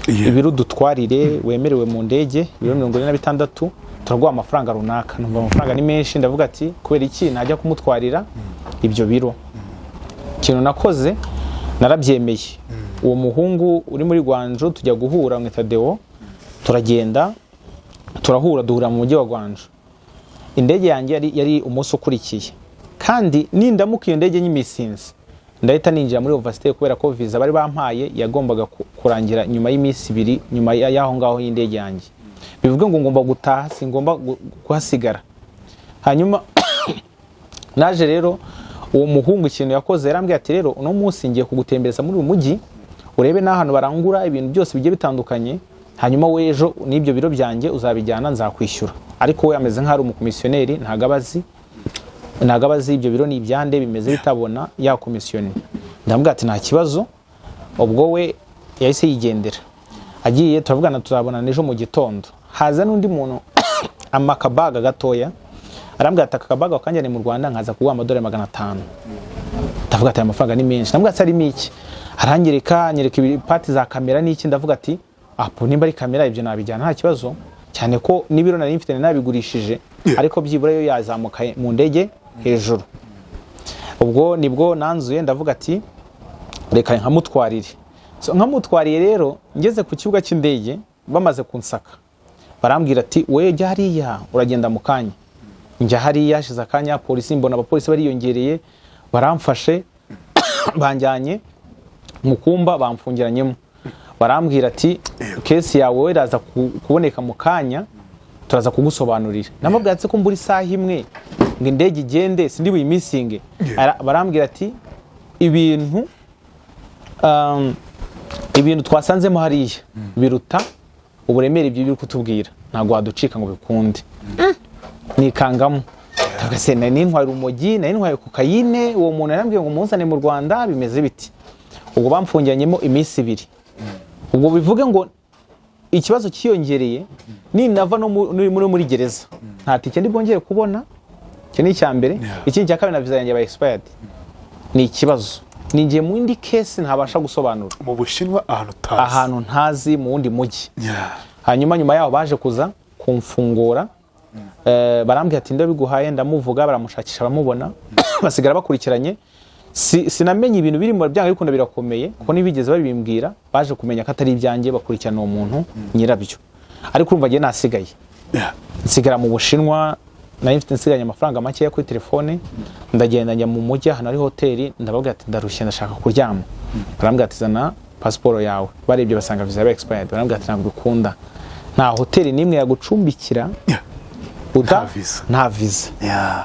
ibiro dutwarire, wemerewe mu ndege ibiro 46, turaguha amafaranga runaka. Numva amafaranga ni menshi, ndavuga ati kubera iki najya kumutwarira ibyo biro? Ikintu nakoze, narabyemeye. Uwo muhungu uri muri Guangzhou tujya guhura, mwita Deo, turagenda turahura, duhura mu mujyi wa Guangzhou. Indege yanjye yari umunsi ukurikiye, kandi nindamuka iyo ndege nyimissinze ndahita ninjira muri overstay, kubera ko visa bari bampaye yagombaga kurangira nyuma y'iminsi 2 nyuma y'aho ngaho y'indege yanjye. Bivuga ngo ngomba gutaha, singomba kuhasigara. Hanyuma naje rero, uwo muhungu ikintu yakoze yarambwiye ati rero uno munsi ngiye kugutembereza muri uyu mujyi, urebe n'ahantu barangura ibintu byose bigiye bitandukanye, hanyuma we ejo n'ibyo biro byanjye uzabijyana, nzakwishyura. Ariko we ameze nk'aho ari umukomisiyoneri, ntabwo aba azi ibyo biro ni ibyande, bimeze bitabona ya komisiyoni. Ndamubwira ati nta kibazo. Ubwo we yahise yigendera, agiye turavugana tuzabonana ejo mu gitondo. Haza n'undi muntu ama akabaga gatoya, arambwira ati aka kabaga wakanjyane mu Rwanda nkaza kuguha amadolari 500. Ndavuga ati aya mafaranga ni menshi. Ndamubwira ati arimo iki? Aranyereka, anyereka parts za kamera n'iki. Ndavuga ati apo nimba ari kamera ibyo nabijyana nta kibazo, cyane ko n'ibiro nari mfite nari nabigurishije, ariko byibura yo yazamuka mu ndege hejuru. Ubwo nibwo nanzuye, ndavuga ati reka nkamutwarire. So, nkamutwariye rero, ngeze ku kibuga cy'indege bamaze kunsaka, barambwira ati we jya hariya, uragenda mu kanya. Njya hariya, hashize akanya polisi, mbona abapolisi bariyongereye, baramfashe banjyanye mu kumba, bamfungiranyemo, barambwira ati case yawe we iraza kuboneka mu kanya, turaza kugusobanurira. Namubwira ati ko mbura isaha imwe ngo indege igende, sindi buyimissinge? Barambwira ati ibintu twasanzemo hariya biruta uburemere ibyo biri kutubwira, ntabwo waducika ngo bikunde. Nikangamo, ndavuga se nari ntwaye urumogi, nari ntwaye kokayine, uwo muntu yarambwiye ngo muzane mu Rwanda, bimeze biti? Ubwo bamfungiranyemo iminsi 2. Ubwo bivuge ngo ikibazo cyiyongereye, ninava no muri gereza nta tike ndi bwongere kubona. Icyo ni icya mbere. Yeah. Ikindi cya kabiri, na visa yanjye yabaye expired, ni ikibazo, ninjiye mu yindi case ntabasha gusobanura. Mu Bushinwa, ahantu utazi. Ahantu ntazi, mu wundi mujyi. Hanyuma nyuma yaho baje kuza kumfungura. Barambwira ati: "Ndabiguhaye, ndamuvuga." Baramushakisha, baramubona, basigara bakurikiranye. Sinamenye ibintu birimo, byanga bikunda birakomeye, kuko ntibigeze babimbwira. Baje kumenya ko atari ibyanjye, bakurikirana uwo muntu nyirabyo, ariko urumva njye nasigaye, nsigara mu Bushinwa. Nari mfite, nsiganye amafaranga makeya kuri telefone. Ndagenda njya mu mujyi ahantu hari hoteli, ndababwira ati: "Ndarushye, ndashaka kuryama." Barambwira ati: "Zana pasiporo yawe." Barebye basanga visa yabaye expired. Barambwira ati: "Ntabwo bikunda, nta hoteli n'imwe yagucumbikira Nta visa. nta visa."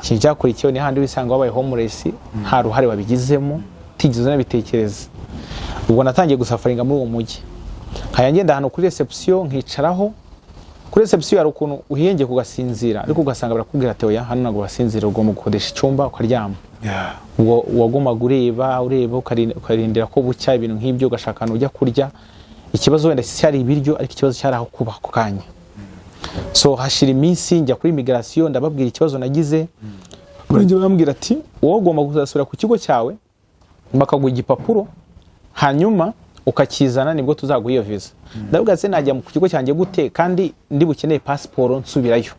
Ikintu cyakurikiyeho ni handi wisanga wabaye homeless, nta ruhare wabigizemo, utigeze unabitekereza. Ubwo natangiye gusufferinga muri uwo mujyi, nkajya ngenda ahantu kuri reception, nkicaraho kuri reception. Hari ukuntu uhiyengeye kugasinzira, ariko ugasanga barakubwira ati: "Oya, hano ntabwo basinzira, ugomba gukodesha icyumba ukaryama." Ubwo wagumaga ureba ureba, ukarindira ko bucya, ibintu nk'ibyo, ugashaka ahantu ujya kurya. Ikibazo wenda cyari ibiryo, ariko ikibazo cyari aho kuba ako kanya. So hashira iminsi, njya kuri immigration, ndababwira ikibazo nagize. Barongera barambwira ati: "Wowe ugomba kuzasubira ku kigo cyawe, bakaguha igipapuro, hanyuma ukakizana, nibwo tuzaguha iyo visa." Ndavuga: "Se najya ku kigo cyanjye gute kandi ndi bukeneye pasiporo nsubirayo,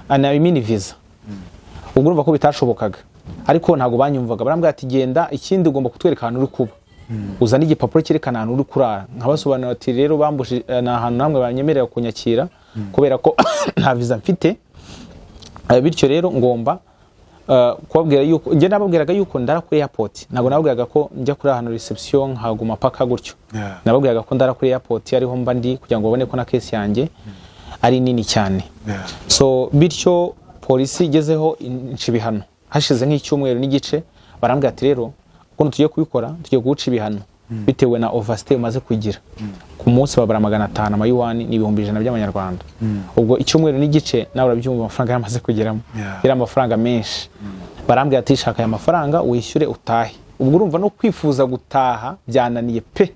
I mean visa?" Ubwo urumva ko bitashobokaga, ariko ntabwo banyumvaga. Barambwira ati: "Genda, ikindi ugomba kutwereka ahantu uri kuba, uzane igipapuro cyerekana ahantu uri kurara." Nkabasobanurira ati: "Rero bambuje, ni ahantu namwe banyemerera kunyakira kubera ko nta visa mfite. Bityo rero ngomba kubabwira yuko njye nababwiraga yuko ndara kuri airport. Ntabwo nababwiraga ko njya kuri ahantu reception nkaguma paka gutyo. Nababwiraga ko ndara kuri airport, ariho mba ndi, kugira ngo babone ko na case yanjye ari nini cyane." So bityo polisi igezeho inca ibihano. Hashize nk'icyumweru n'igice, barambwira ati: "Rero ukuntu tugiye kubikora, tugiye kuguca ibihano bitewe na overstay umaze kugira. Ku munsi babara 500 amayuwani, ni 100,000 by'amanyarwanda." Ubwo icyumweru n'igice, nawe urabyumva amafaranga yamaze kugeramo. Yari amafaranga menshi. Barambwira ati: "Shaka aya mafaranga wishyure utahe." Ubwo urumva no kwifuza gutaha byananiye pe.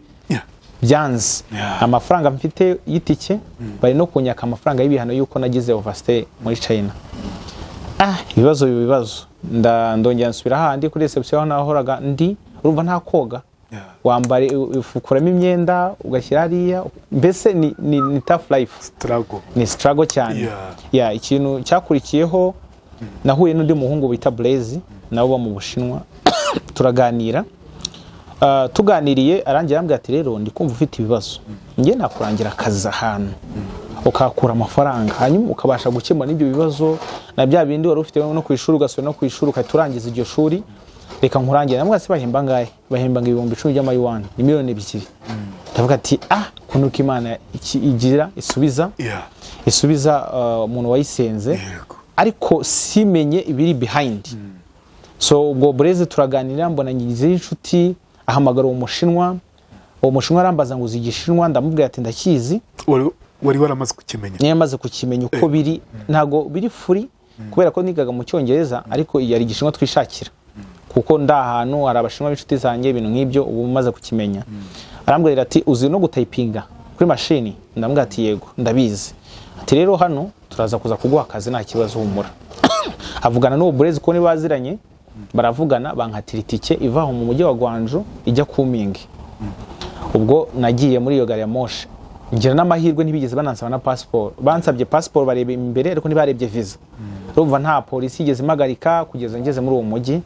Byanze. Amafaranga mfite y'itike, bari no kunyaka amafaranga y'ibihano y'uko nagize overstay muri China. Ibibazo biba ibibazo. Ndongera nsubira hahandi kuri reception aho nahoraga ndi. Urumva nta koga, wambara, ufukuramo imyenda ugashyira hariya, mbese ni tough life. Struggle. Ni struggle cyane. Yeah, ikintu cyakurikiyeho, nahuye n'undi muhungu bita Blaze, nawe uba mu Bushinwa, turaganira. Tuganiriye arangira arambwira ati: "Rero ndi kumva ufite ibibazo, njye nakurangira akazi ahantu ukahakura amafaranga, hanyuma ukabasha gukemura n'ibyo bibazo na bya bindi wari ufite no ku ishuri, ugasubira no ku ishuri, ugahita urangiza iryo shuri. Reka nkurangire." Namwe se bahemba angahe? Bahemba ngo 10,000 by'amayuwani, ni 2 miliyoni. Ndavuga ati: "Ah, ukuntu ko Imana igira isubiza, isubiza umuntu wayisenze." Ariko simenye ibiri behind. So ubwo Bureze turaganira, mbona ngize inshuti, ahamagara uwo Mushinwa. Uwo Mushinwa arambaza ngo: "Uzi Igishinwa?" Ndamubwira ati: "Ndakizi." Wari waramaze kukimenya? Niyo maze kukimenya uko biri. Ntabwo biri furi kubera ko nigaga mu Cyongereza, ariko yari Igishinwa twishakira, kuko ndi ahantu hari Abashinwa b'inshuti zanjye, ibintu nk'ibyo. Ubu maze kukimenya, arambwira ati: "Uzi no gutypinga kuri mashini?" Ndamubwira ati: "Yego, ndabizi." Ati: "Rero hano turaza kuza kuguha akazi, nta kibazo, humura." Avugana n'uwo Burezi, ko niba baziranye, baravugana, bankatira itike iva aho mu mujyi wa Guangzhou ijya Kunming. Ubwo nagiye muri iyo gari ya moshi, ngira n'amahirwe ntibigeze banansaba na pasiporo. Bansabye pasiporo bareba imbere, ariko ntibarebye visa. Urumva nta polisi yigeze impagarika kugeza ngeze muri uwo mujyi.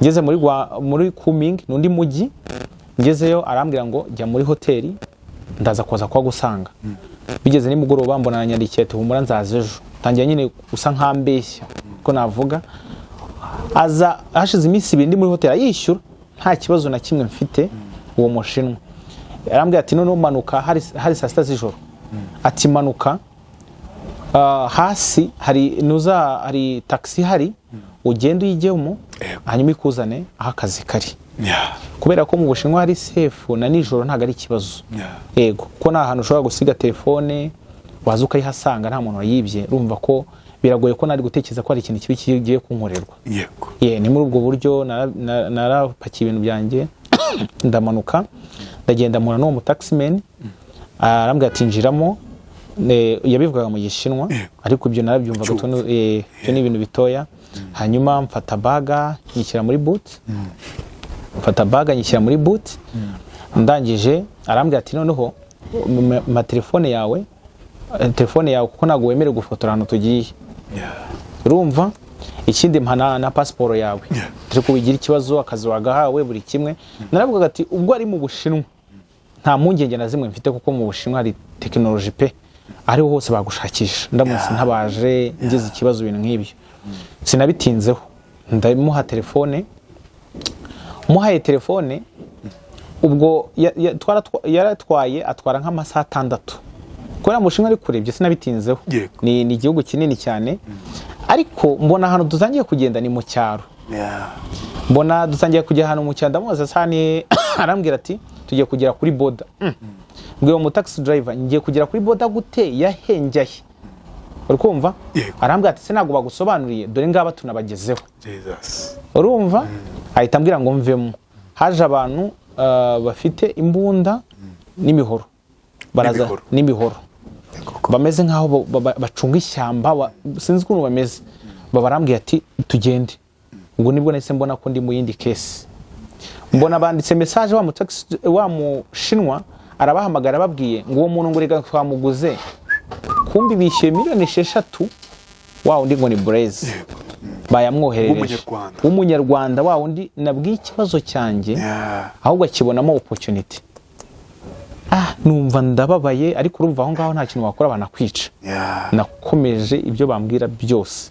Ngeze muri Kunming, ni undi mujyi. Ngezeyo arambwira ngo: "Jya muri hoteli, ndaza kuza kuhagusanga." Bigeze nimugoroba, mbona yanyandikiye ati: "Humura, nzaza ejo." Tangira nyine usa nk'ambeshya ko navuga. Aza hashize iminsi 2 ndi muri hoteli, ayishyura, nta kibazo na kimwe mfite. Uwo Mushinwa yarambwira ati: "Noneho manuka." Hari saa 6 z'ijoro. Ati: "Manuka, hasi hari nuza, hari taxi hari, ugende uyijyemo, hanyuma ikuzane aho akazi kari." Kubera ko mu Bushinwa hari safe, na nijoro ntabwo ari ikibazo. Yego, kuko nta hantu ushobora gusiga telefone waza ukayihasanga nta muntu wayibye. Urumva ko biragoye ko nari gutekereza ko hari ikintu kibi kigiye kunkorerwa. Ye, ni muri ubwo buryo narapakiye ibintu byanjye, ndamanuka, ndagenda, mpura n'uwo mutaximan, arambwira ati: "Injiramo." Yabivugaga mu Gishinwa, ariko ibyo narabyumvaga. Ucyumva. Ibyo ni ibintu bitoya. Hanyuma mfata bag nyishyira muri boot, mfata bag nyishyira muri boot. Ndangije arambwira ati: "Noneho ma telefone yawe, telefone yawe, kuko ntabwo wemerewe gufotora ahantu tugiye." Urumva, ikindi mpa na pasiporo yawe, turi kubigira ikibazo, akazi wagahawe, buri kimwe. Naravugaga ati ubwo ari mu Bushinwa nta mpungenge na zimwe mfite, kuko mu Bushinwa hari tekinoloji pe, ariho hose bagushakisha ndamutse ntabaje ngize ikibazo, ibintu nk'ibyo. Sinabitinzeho, ndamuha telefone. Muhaye telefone, ubwo yaratwaye, atwara nk'amasaha 6 kubera mu Bushinwa ari kure. Ibyo sinabitinzeho. Ni igihugu kinini cyane, ariko mbona ahantu dutangiye kugenda ni mu cyaro. Mbona dutangiye kujya ahantu mu cyaro, ndamubaza sani, arambwira ati tugiye kugera kuri border. Mbwira umu taxi driver: "Ngiye kugera kuri border gute? Yahenjaye?" Uri kumva? Yego. Arambwira ati: "Se ntabwo bagusobanuriye? Dore ngaba tunabagezeho." Jesus. Urumva, ahita ambwira ngo mvemo. Haje abantu bafite imbunda n'imihoro, baraza. N'imihoro. N'imihoro, bameze nk'aho bacunga ishyamba, sinzi ukuntu bameze. Barambwiye ati tugende. Ubwo nibwo nahise mbona ko ndi mu yindi case. Mbona banditse message, wa mushinwa arabahamagara, ababwiye ngo uwo muntu ngo reka twamuguze. Kumbi bishyuye miliyoni 6, wa wundi ngo ni Blaise, bayamwoherereje. W'umunyarwanda. W'umunyarwanda, wa wundi nabwiye ikibazo cyanjye, ahubwo akibonamo opportunity. Ah, numva ndababaye, ariko urumva aho ngaho nta kintu wakora, banakwica. Nakomeje ibyo bambwira byose.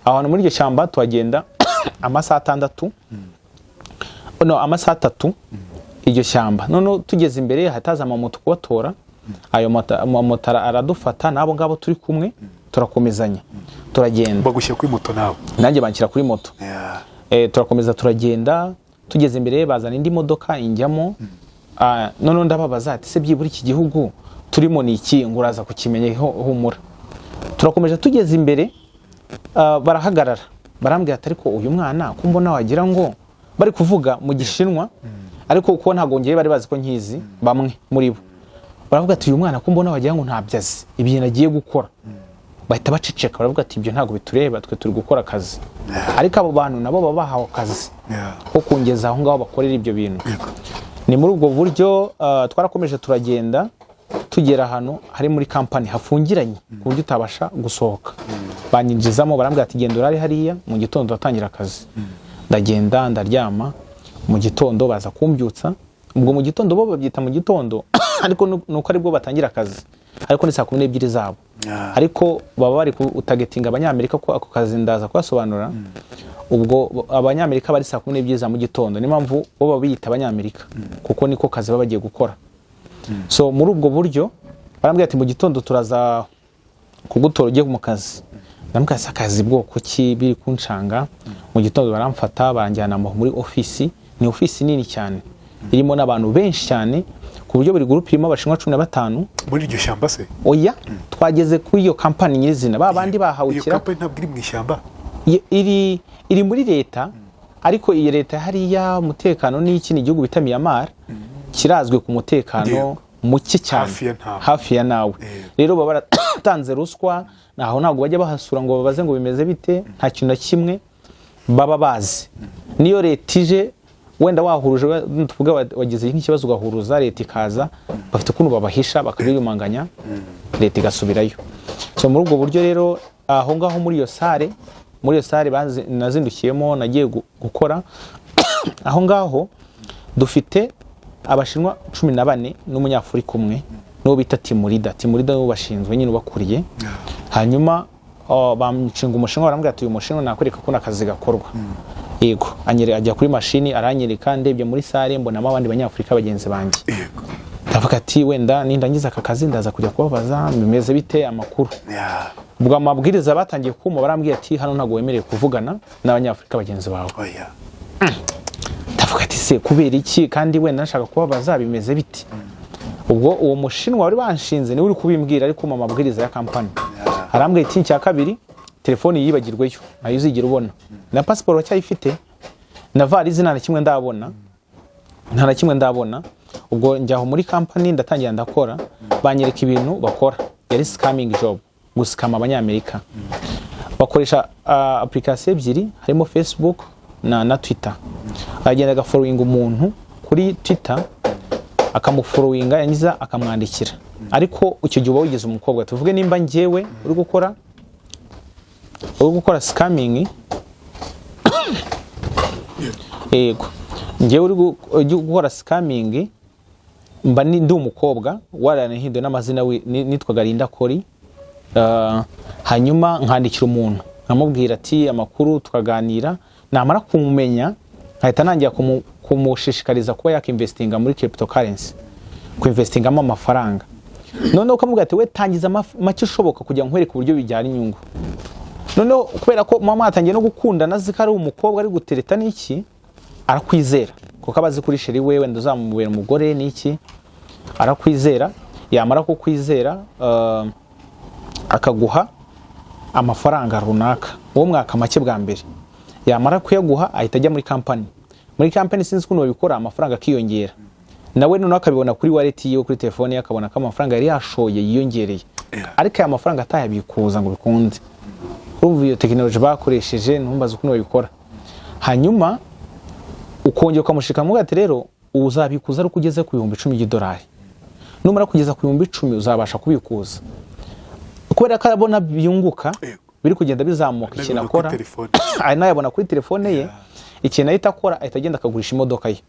Aho hantu muri iryo shyamba tuhagenda amasaha 6, no amasaha 3, iryo shyamba. Noneho tugeze imbere hataza amamoto kubatora. Ayo amamoto aradufata n'abo ngabo turi kumwe, turakomezanya turagenda. Bagushyira kuri moto nawe? Nanjye banshyira kuri moto. Turakomeza turagenda, tugeze imbere bazana indi modoka injyamo. Ah, noneho ndababaza ati: "Se byibura iki gihugu turimo ni iki?" Ngo uraza kukimenya, humura. Turakomeje, tugeze imbere, barahagarara, barambwira ati: "Ariko uyu mwana ko mbona wagira ngo..." Bari kuvuga mu Gishinwa, ariko kuko ntabwo ngewe bari bazi ko nkizi, bamwe muri bo baravuga ati: "Uyu mwana ko mbona wagira ngo ntabyo azi ibintu agiye gukora?" Bahita baceceka, baravuga ati: "Ibyo ntabwo bitureba, twe turi gukora akazi." Ariko abo bantu nabo baba bahawe akazi ko kungeza aho ngaho bakorera ibyo bintu. Ni muri ubwo buryo twarakomeje turagenda, tugera ahantu hari muri kampani hafungiranye ku buryo utabasha gusohoka. Banyinjizamo, barambwira ati: "Genda urare hariya, mu gitondo uratangira akazi." Ndagenda ndaryama, mu gitondo baza kumbyutsa. Ubwo mu gitondo bo babyita mu gitondo, ariko nuko aribwo batangira akazi, ariko ni saa 12 zabo. Ariko baba bari kutargetinga Abanyamerika, ko ako kazi ndaza kubasobanura. Ubwo Abanyamerika bari saa 12 za mu gitondo, niyo mpamvu bo baba biyita Abanyamerika, kuko niko kazi baba bagiye gukora. So muri ubwo buryo barambwira ati: "Mu gitondo turaza kugutora ujye mu kazi." Ndamubwira: "Se akazi bwoko ki?" Biri kuncanga. Mu gitondo baramfata, banjyana muri ofisi. Ni ofisi nini cyane irimo n'abantu benshi cyane, ku buryo buri groupe irimo Abashinwa 15. Muri iryo shyamba se? Oya, twageze kuri iyo kampani nyirizina, ba bandi bahawe Iyo ikira. kampani ntabwo iri mu ishyamba? Iri muri leta, ariko iyi leta hariya umutekano ni iki? Ni igihugu bita Myanmar, kirazwi ku mutekano muke cyane. Hafi ya ntawe. Hafi ya nawe. Rero baba baratanze ruswa aho, ntabwo bajya bahasura ngo babaze ngo bimeze bite, nta kintu na kimwe baba bazi. Niyo leta ije, wenda wahuruje, tuvuge wagize nk'ikibazo ugahuruza, leta ikaza, bafite ukuntu babahisha bakabiyumanganya, leta igasubirayo. So muri ubwo buryo rero, aho ngaho muri iyo salle nazindukiyemo, nagiye gukora aho ngaho, dufite Abashinwa 14 n'Umunyafurika umwe, n'uwo bita team leader. Team leader niwo bashinzwe nyine, ubakuriye. Hanyuma banshinga Umushinwa, barambwira ati: "Uyu Mushinwa nakwereka ko akazi gakorwa." Yego, anyere ajya kuri mashini aranyereka. Ndebye muri salle mbonamo abandi Banyafurika bagenzi banjye. Ndavuga ati wenda nindangiza aka kazi ndaza kujya kubabaza bimeze bite, amakuru. Ubwo amabwiriza batangiye kuma, barambwira ati: "Hano ntabwo wemerewe kuvugana n'Abanyafurika bagenzi bawe." Oya. Ndavuga ati: "Se kubera iki? Kandi wenda nashaka kubabaza bimeze bite." Ubwo uwo Mushinwa wari banshinze niwe uri kubimbwira, ariko mu mabwiriza ya kampani arambwira ati: "Icya kabiri, telefoni yibagirweyo, ntayo uzigera ubona, na pasiporo uracyayifite, na varize nta na kimwe ndabona, nta na kimwe ndabona." Ubwo njya aho muri kampani, ndatangira ndakora, banyereka ibintu bakora. Yari scamming job, gusikama Abanyamerika. Bakoresha application ebyiri, harimo Facebook na Twitter. Aragenda agafollowinga umuntu kuri Twitter, akamufollowinga, yangiza akamwandikira. Ariko icyo gihe uba wigize umukobwa. Tuvuge nimba njyewe uri gukora scamming, yego, njyewe uri gukora scamming, mba ndi umukobwa waranahinduye n'amazina, nitwaga Linda Kori. Hanyuma nkandikira umuntu, nkamubwira ati amakuru, tukaganira. Namara kumumenya nkahita nangira kumushishikariza kuba yakinvestinga muri cryptocurrency, kuinvestingamo amafaranga. Noneho ukamubwira ati: "We tangiza make ushoboka kugira ngo nkwereke uburyo bijyana inyungu." Noneho kubera ko mama yatangiye no gukundana, azi ko ari umukobwa ari gutereta n'iki, arakwizera kuko aba azi kuri chéri we, wenda uzamubera umugore n'iki. Arakwizera. Yamara kukwizera, akaguha amafaranga runaka, uwo mwaka make bwa mbere. Yamara kuyaguha, ahita ajya muri kampani. Muri kampani sinzi ukuntu babikora, amafaranga akiyongera. Nawe noneho akabibona kuri wallet yiwe, kuri telefone ye, akabona ko amafaranga yari yashoye yiyongereye, ariko aya mafaranga atayabikuza ngo bikunde. Urumva iyo tekinoloji bakoresheje, ntumbaze ukuntu babikora. Hanyuma ukongera ukamushika muga ati: "Rero uzabikuza ari uko ugeze ku 10,000 by'idolari. Numara kugeza ku 10,000 uzabasha kubikuza." Kubera ko abona byunguka, biri kugenda bizamuka, ikintu Nabibona kuri akora, telefone. ari nayabona kuri telefone ye, ikintu ahita akora, ahita agenda akagurisha imodoka ye.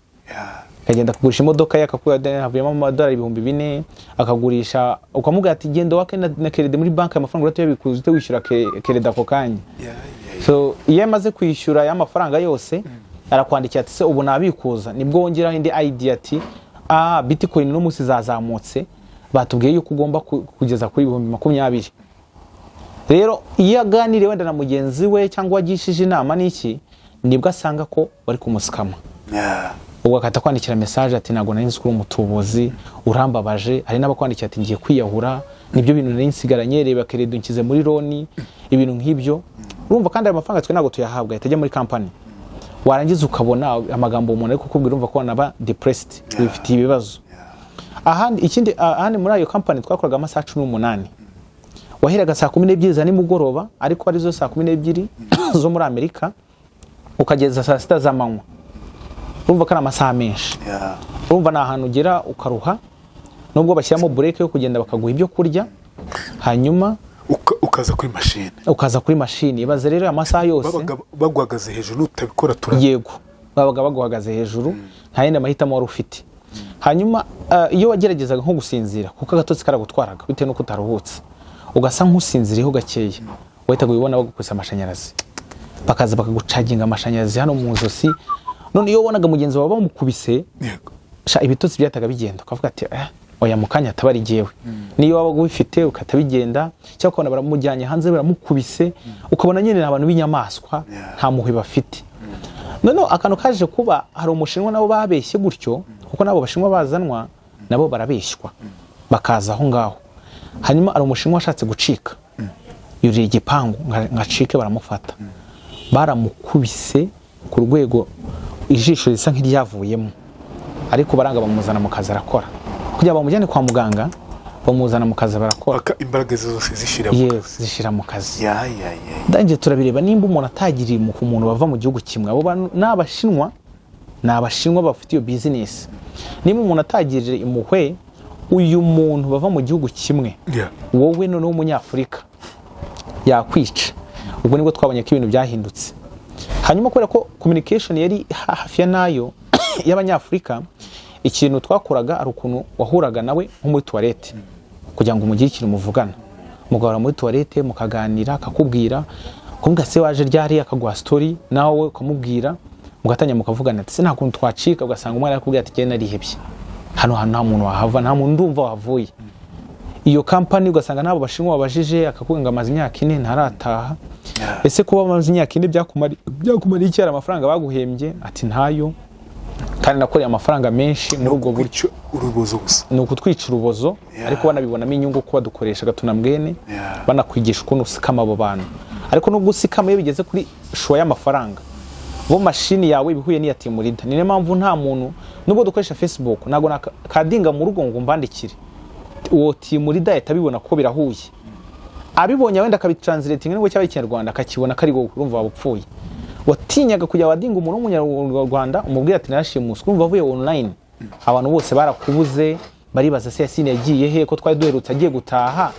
Akagenda akagurisha imodoka ye, akakubwira havuyemo amadolari 4000, akagurisha. Ukamubwira ati: "Genda wake na crédit muri banki, amafaranga urahita uyabikuza, uhite wishyura crédit ako kanya." So iyo amaze kwishyura ya mafaranga yose, arakwandikira ati: "Se ubu nabikuza?" Nibwo wongeraho indi idea ati: "Ah, bitcoin uno munsi zazamutse, batubwiye yuko ugomba kugeza kuri 20,000." Rero iyo aganiriye wenda na mugenzi we cyangwa agishije inama n'iki, nibwo asanga ko bari kumusikama. Ubwo agahita kwandikira message ati: "Ntabwo nari nzi ko uri umutubuzi, urambabaje." Hari n'abakwandikira ati: "Ngiye kwiyahura, nibyo bintu nari nsigaranye, reba crédit nshyize muri loan," ibintu nk'ibyo. Urumva kandi ayo mafaranga twe ntabwo tuyahabwa, ahita ajya muri kampani. Warangiza ukabona amagambo umuntu ari kukubwira, urumva ko wanaba depressed, wifitiye ibibazo. Ahandi ikindi, ahandi muri ayo kampani twakoraga amasaha 18. Waheraga saa 12 za nimugoroba, ariko arizo saa 12 zo muri Amerika, ukageza saa 6 z'amanywa. Urumva ko ari amasaha menshi. Urumva ni ahantu ugera ukaruha, nubwo bashyiramo break yo kugenda bakaguha ibyo kurya, hanyuma Ukaza kuri mashini. Ukaza kuri mashini. Ibaze rero amasaha yose. Babaga baguhagaze hejuru, nutabikora tura Yego, babaga baguhagaze hejuru, nta yindi mahitamo wari ufite. Hanyuma iyo wageragezaga nko gusinzira, kuko agatotsi karagutwaraga bitewe n'uko utaruhutse, ugasa nk'usinziriyeho gakeya, wahitaga ubibona bagukubise amashanyarazi, bakaza bakagucaginga amashanyarazi hano mu ijosi. None iyo wabonaga mugenzi wawe bamukubise, sha, ibitotsi byahitaga bigenda, ukavuga ati: "Eh, oya, mu kanya ataba ari jyewe." Niyo wabaga ubifite ugahita bigenda, cyangwa ukabona baramujyanye hanze baramukubise, ukabona nyine ni abantu b'inyamaswa, nta mpuhwe bafite. Noneho akantu kaje kuba, hari Umushinwa nabo babeshye gutyo, kuko nabo Bashinwa bazanwa nabo barabeshywa bakaza aho ngaho. Hanyuma hari Umushinwa washatse gucika, yurira igipangu ngo acike, baramufata, baramukubise ku rwego ijisho risa nk'iryavuyemo, ariko baranga bamuzana mu kazi arakora. Kugira ngo bamujyane kwa muganga, bamuzana mu kazi barakora. Paka imbaraga ze zose zishira mu Yewe, kazi. Zishira mu kazi. Ya ya ya Ndangije turabireba, nimba umuntu atagiriye ku muntu bava mu gihugu kimwe, abo bantu ni Abashinwa, ni Abashinwa bafite iyo bizinesi. Niba umuntu atagirije impuhwe uyu muntu bava mu gihugu kimwe, wowe noneho Umunyafurika yakwica. Ubwo nibwo twabonye ko ibintu byahindutse. Hanyuma kubera ko communication yari hafi ya nayo y'Abanyafurika, ikintu twakoraga ari ukuntu wahuraga nawe nko muri toilette kugira ngo mugire ikintu muvugana, mugahora muri toilette mukaganira, akakubwira, kumubwira se waje ryari, akaguha story, nawe ukamubwira, mugatangira mukavugana ati: "Se nta kuntu twacika?" Ugasanga umwana arakubwira ati: "Njye narihebye, hano hantu nta muntu wahava, nta muntu ndumva wahavuye iyo kampani." Ugasanga n'abo Bashinwa babajije, akakubwira ngo amaze imyaka 4 ntarataha. Ese kuba amaze imyaka 4 byakumariye iki? Hari amafaranga baguhembye? Ati: "Ntayo, kandi nakoreye amafaranga menshi muri ubwo buryo." Kwica urubozo gusa. Ni ukutwica urubozo. Ariko banabibonamo inyungu kuba badukoresha gatunambwene. Banakwigisha ukuntu usikama abo bantu. Ariko nubwo usikama, iyo bigeze kuri choix y'amafaranga, bo mashini yawe iba ihuye n'iya team leader. Niyo mpamvu nta muntu, nubwo dukoresha Facebook, ntabwo nakadinga mu rugo ngo mbandikire uwo team leader, ahita abibona ko birahuye. Abibonye wenda akabitranslating nubwo cyaba Ikinyarwanda, akakibona ko ari wowe, urumva waba upfuye. Watinyaga kujya wadinga umuntu w'Umunyarwanda umubwira ati "Narashimuswe." Urumva avuye online, abantu bose barakubuze, baribaza se Yasine yagiye he, ko twari duherutse agiye gutaha,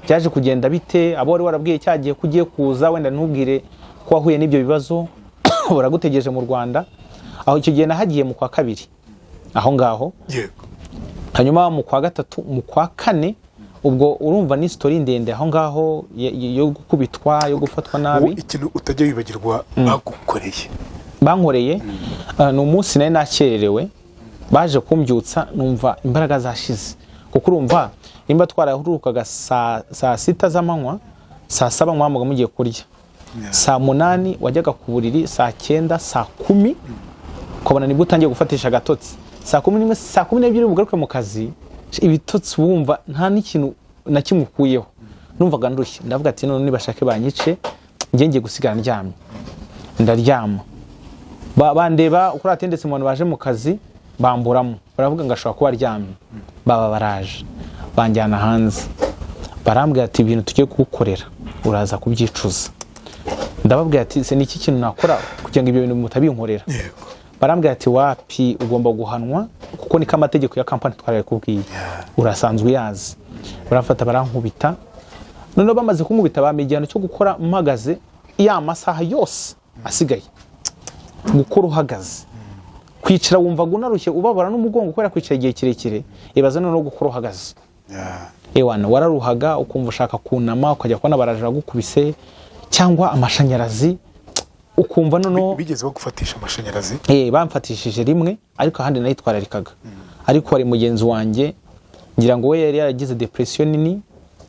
byaje kugenda bite? Abo wari warabwiye cyagiye ko ugiye kuza, wenda ntubwire ko wahuye n'ibyo bibazo, baragutegereje mu Rwanda. Aho icyo gihe nahagiye mu kwa kabiri aho ngaho. Hanyuma mu kwa gatatu, mu kwa kane, ubwo urumva ni story ndende aho ngaho yo gukubitwa, yo gufatwa nabi. Wowe ikintu utajya wibagirwa bagukoreye? Bankoreye, ni umunsi nari nakererewe, baje kumbyutsa numva imbaraga zashize, kuko urumva nimba twarahurukaga saa 6 z'amanywa, saa 7 mwamuga mugiye kurya, saa 8 wajyaga ku buriri, saa 9, saa 10 ukabona nibwo utangiye gufatisha agatotsi, saa 11, saa 12 bugaruke mu kazi. Ibitotsi wumva nta n'ikintu na kimwe ukuyeho. Numvaga ndushye, ndavuga ati none nibashake banyice, njye ngiye gusigara ndyamye. Ndaryama, bandeba uko atendetse mu bantu baje mu kazi, bamburamo, baravuga ngo ashobora kuba aryamye. Baba baraje banjyana hanze, barambwira ati "Ibintu tugiye kugukorera uraza kubyicuza." Ndababwira ati "Se ni iki kintu nakora kugira ngo ibyo bintu mutabinkorera?" Barambwira ati "Wapi, ugomba guhanwa kuko niko amategeko ya kampani twarayakubwiye, urasanzwe uyazi." Baramfata barankubita. Noneho bamaze kunkubita bampa igihano cyo gukora mpagaze ya masaha yose asigaye. Gukora uhagaze, kwicara wumvaga unarushye, ubabara n'umugongo kubera kwicara igihe kirekire, ibaza noneho gukora uhagaze. Ewana, wararuhaga ukumva ushaka kunama, ukajya kubona baraje bagukubise, cyangwa amashanyarazi, ukumva noneho Bigeze bagufatisha amashanyarazi? Bamfatishije rimwe, ariko ahandi nayitwararikaga. Ariko hari mugenzi wanjye, ngira ngo we yari yaragize depression nini,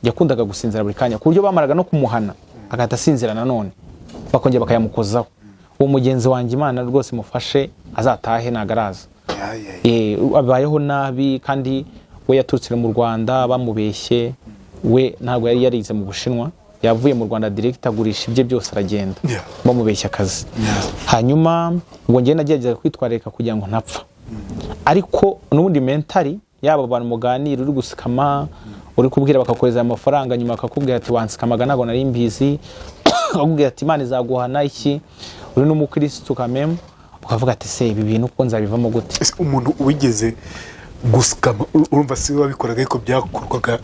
yakundaga gusinzira buri kanya, ku buryo bamaraga no kumuhana agahita asinzira nanone, bakongera bakayamukozaho. Uwo mugenzi wanjye, Imana rwose mufashe azatahe, ntabwo araza. Abayeho nabi, kandi we yaturutse mu Rwanda bamubeshye. We ntabwo yari yarize mu Bushinwa, yavuye mu Rwanda direct, agurisha ibye byose aragenda, bamubeshya akazi. Hanyuma ubwo njyewe nageragezaga kwitwararika kugira ngo ntapfa, ariko n'ubundi mentally, yaba abantu muganira uri gusikama, uri kubwira, bakakohereza amafaranga, nyuma bakakubwira ati "Wansikamaga ntabwo nari mbizi," bakakubwira ati "Imana izaguhana iki," uri n'umukirisitu kameme, ukavuga ati "Se ibi bintu ko nzabivamo gute?" Ese umuntu wigeze gusikama, urumva si we wabikoraga, ariko byakorwaga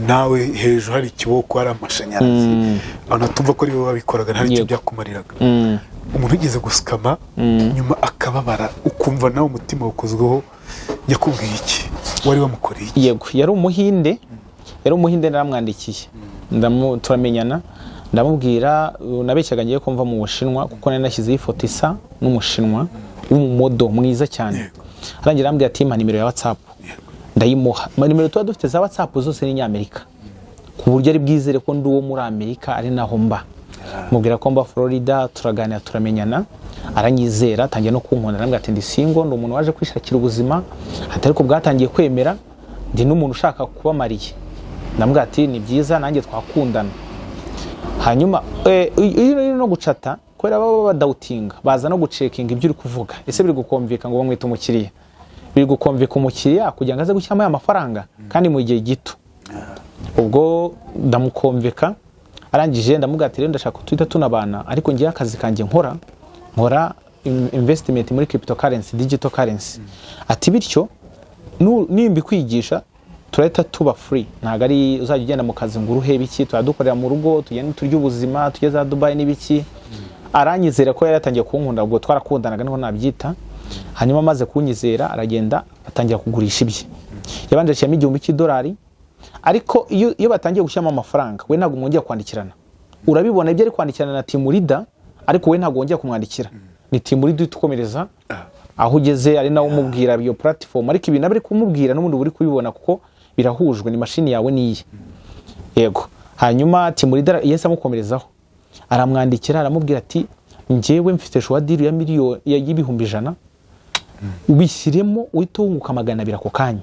nawe, hejuru hari ikiboko, hari amashanyarazi, abantu tumva ko ari we wabikoraga, nta n'icyo byakumariraga. Umuntu wigeze gusikama nyuma akababara, ukumva nawe umutima wakozweho, yakubwiye iki? Wari wamukoreye iki? Yego, yari Umuhinde, yari Umuhinde. Naramwandikiye, turamenyana, ndamubwira, nabeshyaga ngiye ko mva mu Bushinwa, kuko nari nashyizeho ifoto isa n'Umushinwa w'umumodo mwiza cyane. Arangira arambwira ati "Mpa nimero ya WhatsApp." Ndayimuha. Nimero tuba dufite za WhatsApp zose ni Nyamerika, ku buryo ari bwizere ko ndi uwo muri Amerika, ari naho mba. Mubwira ko mba Florida, turaganira, turamenyana, aranyizera, atangiye no kunkunda. Arambwira ati "Ndi single, ndi umuntu waje kwishakira ubuzima," ati "ariko bwatangiye kwemera, ndi n'umuntu ushaka kuba marié." Ndamubwira ati "Ni byiza, nanjye twakundana." Hanyuma iyo uri no gucata, kubera baba badawutinga, baza no gucekinga ibyo uri kuvuga, ese biri gukomvika ngo bamwita umukiriya, biri gukomvika umukiriya kugira ngo aze gushyiramo aya mafaranga kandi mu gihe gito. Ubwo ndamukomveka, arangije ndamubwira ati "Rero ndashaka ko tuhita tunabana, ariko ngewe akazi kanjye nkora investment muri cryptocurrency, digital currency," ati "bityo nimba ikwigisha turahita tuba free, ntabwo ari uzajya ugenda mu kazi ngo uruhe biki, turadukorera mu rugo, tugende turye ubuzima, tujye za Dubai n'ibiki." Aranyizera ko yari yatangiye kunkunda, ubwo twarakundanaga niho nabyita. Hanyuma amaze kunyizera aragenda atangira kugurisha ibye, yabanje ashyiramo $1000. Ariko iyo batangiye gushyiramo amafaranga, we ntabwo mwongera kwandikirana. Urabibona ibyo ari kwandikirana na team leader, ariko we ntabwo wongera kumwandikira, ni team leader uhita ukomereza aho ugeze, ari nawe umubwira iyo platform. Ariko ibintu aba ari kumubwira n'ubundi uba uri kubibona kuko birahujwe, ni mashini yawe niye. Yego. Hanyuma team leader yahise amukomerezaho, aramwandikira, aramubwira ati "Njyewe mfite sure deal ya miliyoni y'100,000, ubishyiremo uhite wunguka 200 ako kanya,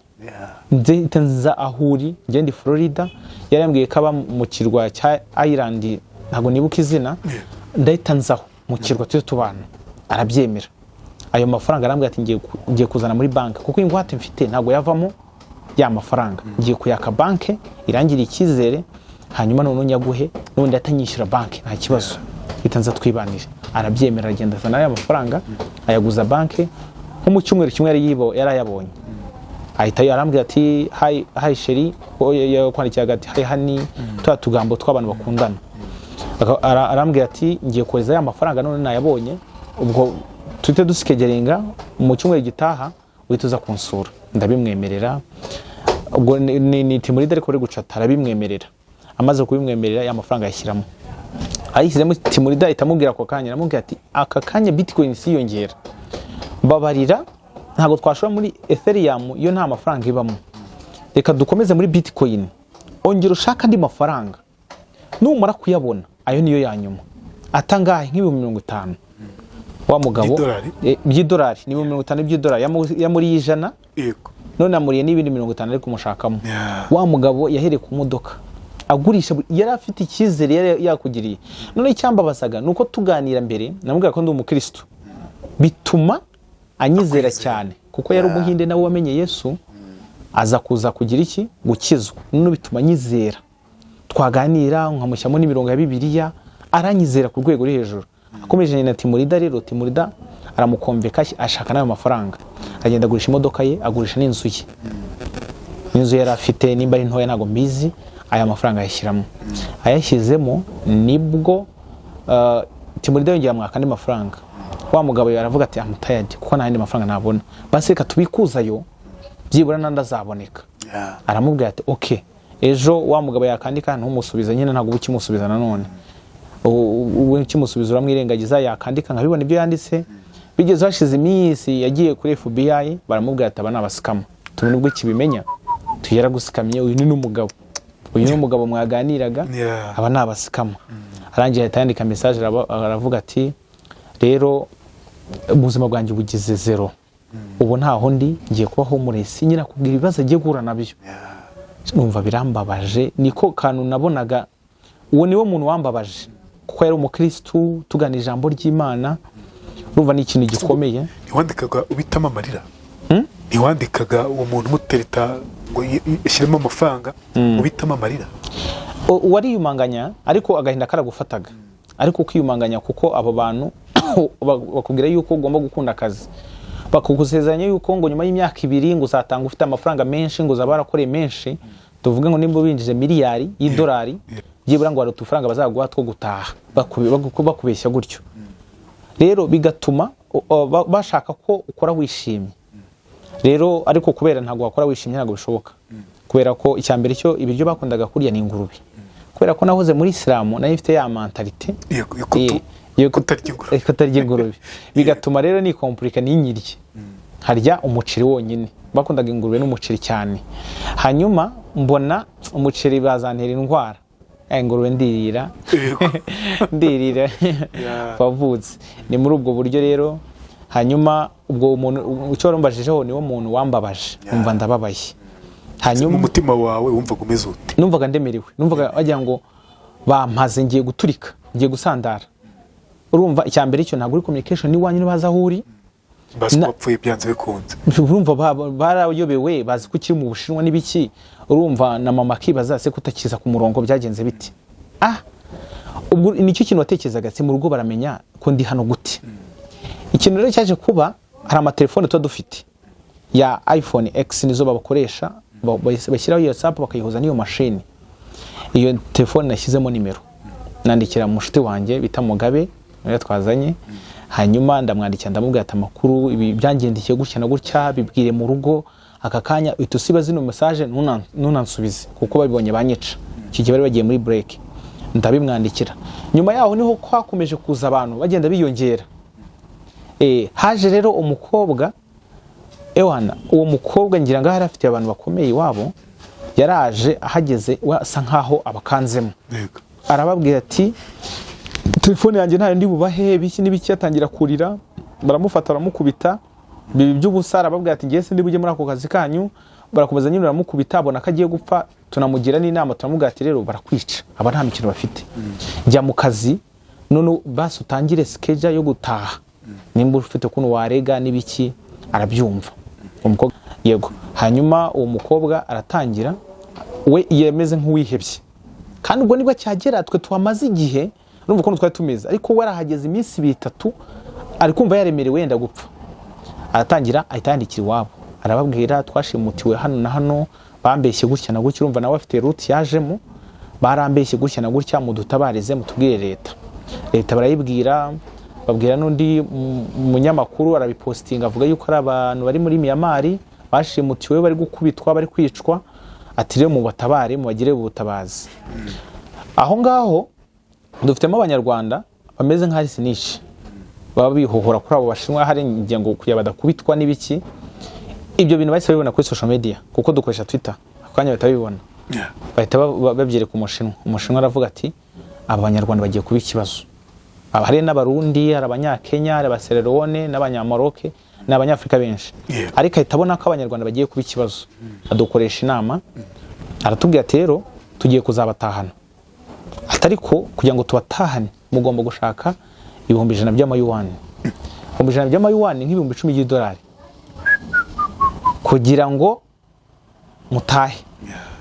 nze nza aho uri, njye ndi Florida." Yari yambwiye ko aba mu kirwa cya Ireland, ntabwo nibuka izina. Ndahita nzaho mu kirwa tujye tubana. Arabyemera. Ayo mafaranga arambwira ati "Ngiye kuzana muri banki, kuko ingwate mfite ntabwo yavamo ya mafaranga, ngiye kuyaka banki irangiriye icyizere." Hanyuma noneho nyaguhe, n'ubundi atanyishyura banki, nta kibazo, mpita nza twibanire. Arabyemera, aragenda, azana ya mafaranga, ayaguza banki. Nko mu cyumweru kimwe yari ayabonye, ahita arambwira ati: "Hi, hi chéri." Yakwandikiraga ati: "Hi honey," twa tugambo tw'abantu bakundana. Arambwira ati: "Ngiye kohereza ya mafaranga none nayabonye, ubwo tuhite duschedulinga mu cyumweru gitaha, uhite uza kunsura." Ndabimwemerera. Ubwo ni team leader ariko bari gucata. Arabimwemerera. Amaze kubimwemerera, ya mafaranga ayashyiramo. Ayishyizemo, team leader ahita amubwira ako kanya, aramubwira ati: "Aka kanya bitcoin siyongera, mbabarira, ntabwo twashora muri ethereum, yo nta mafaranga ibamo. Reka dukomeze muri bitcoin, ongera ushake andi mafaranga, numara kuyabona ayo niyo ya nyuma." Atangahe? Nk'ibihumbi 50. Wa mugabo By'idolari? By'idolari, ni 50,000 by'idolari. Yamuriye 100. None amuriye n'ibindi 50 ari kumushakamo. Wa mugabo yahereye ku modoka agurisha, yari afite icyizere yari yakugiriye. None icyambabazaga ni uko tuganira mbere namubwira ko ndi umukristo, bituma anyizera Akwizera. cyane, kuko yari umuhinde nawe wamenye Yesu, aza kuza kugira iki? Gukizwa. None bituma anyizera, twaganira nkamushyiramo n'imirongo ya Bibiliya, aranyizera ku rwego ruri hejuru. Akomeje na team leader rero, team leader aramukomveka, ashaka n'ayo mafaranga, agenda agurisha imodoka ye, agurisha n'inzu ye, n'inzu yari afite nimba ari ntoya ntabwo mbizi. Aya mafaranga ayashyiramo. Ayashyizemo, nibwo team leader yongera amwaka andi mafaranga. Wa mugabo aravuga ati: "I'm tired, kuko nta yandi mafaranga nabona, basi reka tubikuzayo, byibura n'andi azaboneka." Aramubwira ati: "Ok." Ejo wa mugabo yakandika ntumusubize nyine, ntabwo uba ukimusubiza nanone. Ubu ukimusubiza uramwirengagiza. Yakandika nkabibona ibyo yanditse. Bigeze hashize iminsi, yagiye kuri FBI, baramubwira ati: "Aba ni abascammer." Tubona ubwo kibimenya yaragusikamye, uyu ni n'umugabo, uyu ni umugabo mwaganiraga. Aba ni abascammer. Arangije ahita yandika message, aravuga ati: "Rero ubuzima bwanjye bugize zero, ubu ntaho ndi, ngiye kuba homeless." Nyine akubwira ibibazo agiye guhura nabyo. Numva birambabaje. Niko kantu nabonaga, uwo niwo muntu wambabaje, kuko yari umukirisitu, tugana ijambo ry'Imana. Urumva ni ikintu gikomeye. Ntiwandikaga ubitamo amarira? Ntiwandikaga uwo muntu umutereta ngo ishyiremo amafaranga ubitamo amarira? Uwariyumanganya, ariko agahinda karagufataga, ariko ukiyumanganya, kuko abo bantu bakubwira yuko ugomba gukunda akazi, bakugusezeranya yuko ngo nyuma y'imyaka 2 ngo uzatanga ufite amafaranga menshi, ngo uzaba warakoreye menshi. Tuvuge ngo nimba winjije miliyari y'idolari, byibura ngo hari utufaranga bazaguha two gutaha. Bakubeshya gutyo rero, bigatuma bashaka ko ukora wishimye rero. Ariko kubera ntabwo wakora wishimye, ntabwo bishoboka, kubera ko icya mbere cyo ibiryo bakundaga kurya ni ingurube. Kubera ko nahoze muri isilamu, nayo ifite ya mentalité yo yo kutarya ingurube. Kutarya ingurube, bigatuma rero nikompurika n'inyirye, nkarya umuceri wonyine. Bakundaga ingurube n'umuceri cyane. Hanyuma mbona umuceri bazantera indwara, ingurube ndirira, ndirira. Wavutse ni muri ubwo buryo rero. Hanyuma ubwo umuntu icyo warumbajijeho, niwo muntu wambabaje, umva ndababaye. Mu Hanyuma mutima wawe wumvaga umeze ute? Numvaga ndemerewe, numvaga wagira ngo bampaze, ngiye guturika, ngiye gusandara. Urumva icya mbere cyo ntabwo uri communication n'iwanyu, ntibazi aho uri. Bazi ko wapfuye byanze bikunze. Urumva barayobewe, bazi ko ukiri mu Bushinwa n'ibiki. Urumva na mama akibaza: "Se kutakiza ku murongo byagenze bite?" Ubwo nicyo kintu watekerezaga, se mu rugo baramenya ko ndi hano gute? Ikintu rero cyaje kuba, hari amatelefone tuba dufite ya iPhone X, nizo babakoresha, bashyiraho iyo WhatsApp bakayihuza n'iyo mashini. Iyo telefone nashyizemo nimero, nandikira mushuti wanjye bita Mugabe, niwe twazanye. Hanyuma ndamwandikira, ndamubwira ati: "Amakuru, ibi byangendekeye gutya na gutya, bibwire mu rugo aka kanya, uhita usiba zino message, ntunansubize kuko babibonye banyica." Icyo gihe bari bagiye muri break. Ndabimwandikira. Nyuma yaho niho kwakomeje kuza abantu bagenda biyongera. Haje rero umukobwa ewana. Uwo mukobwa ngira ngo yari afite abantu bakomeye iwabo. Yaraje, ahageze we asa nkaho abakanzemo. Arababwira ati: "Telefone yanjye ntayo ndi bubahe," biki n'ibiki, atangira kurira. Baramufata, baramukubita, bibi by'ubusa. Arababwira ati: "Ngiye sindi bujye muri ako kazi kanyu." Barakomeza nyine baramukubita, abona ko agiye gupfa. Tunamugira n'inama, turamubwira ati: "Rero barakwica, aba nta mikino bafite, jya mu kazi none basi utangire schedule yo gutaha, nimba ufite ukuntu warega n'ibiki." Arabyumva umukobwa, yego. Hanyuma uwo mukobwa aratangira, we yameze nk'uwihebye. Kandi ubwo nibwo cyagera, twe tuhamaze igihe, urumva ukuntu twari tumeze. Ariko we arahageze iminsi 2, 3, ari kumva yaremerewe, yenda gupfa. Aratangira ahita yandikira iwabo, arababwira: "Twashimutiwe hano na hano, bambeshye gutya na gutya." Urumva nawe afite route yajemo. "Barambeshye gutya na gutya, mudutabarize, mutubwire leta." Leta barayibwira, babwira n'undi munyamakuru, arabipostinga, avuga yuko ari abantu bari muri Myanmar bashimutiwe, bari gukubitwa, bari kwicwa, ati: "Rero mubatabare, mubagire ubutabazi." Aho ngaho dufitemo Abanyarwanda bameze nk'aho ari snitch, baba bihohora kuri abo Bashinwa, hari ingengo kugira badakubitwa n'ibiki. Ibyo bintu bahise babibona kuri social media, kuko dukoresha Twitter, ako kanya bahita babibona, bahita babyereka Umushinwa. Umushinwa aravuga ati: "Aba Banyarwanda bagiye kuba ikibazo." Aba hari n'Abarundi, hari Abanyakenya, hari Abasererone n'Abanyamaroke, ni Abanyafurika benshi. Ariko ahita abona ko Abanyarwanda bagiye kuba ikibazo, adukoresha inama, aratubwira ati: "Rero tugiye kuzabatahana, atari ko kugira ngo tubatahane mugomba gushaka 100,000 by'amayuwani." 100,000 by'amayuwani nk'ibihumbi 10 by'idolari, kugira ngo mutahe.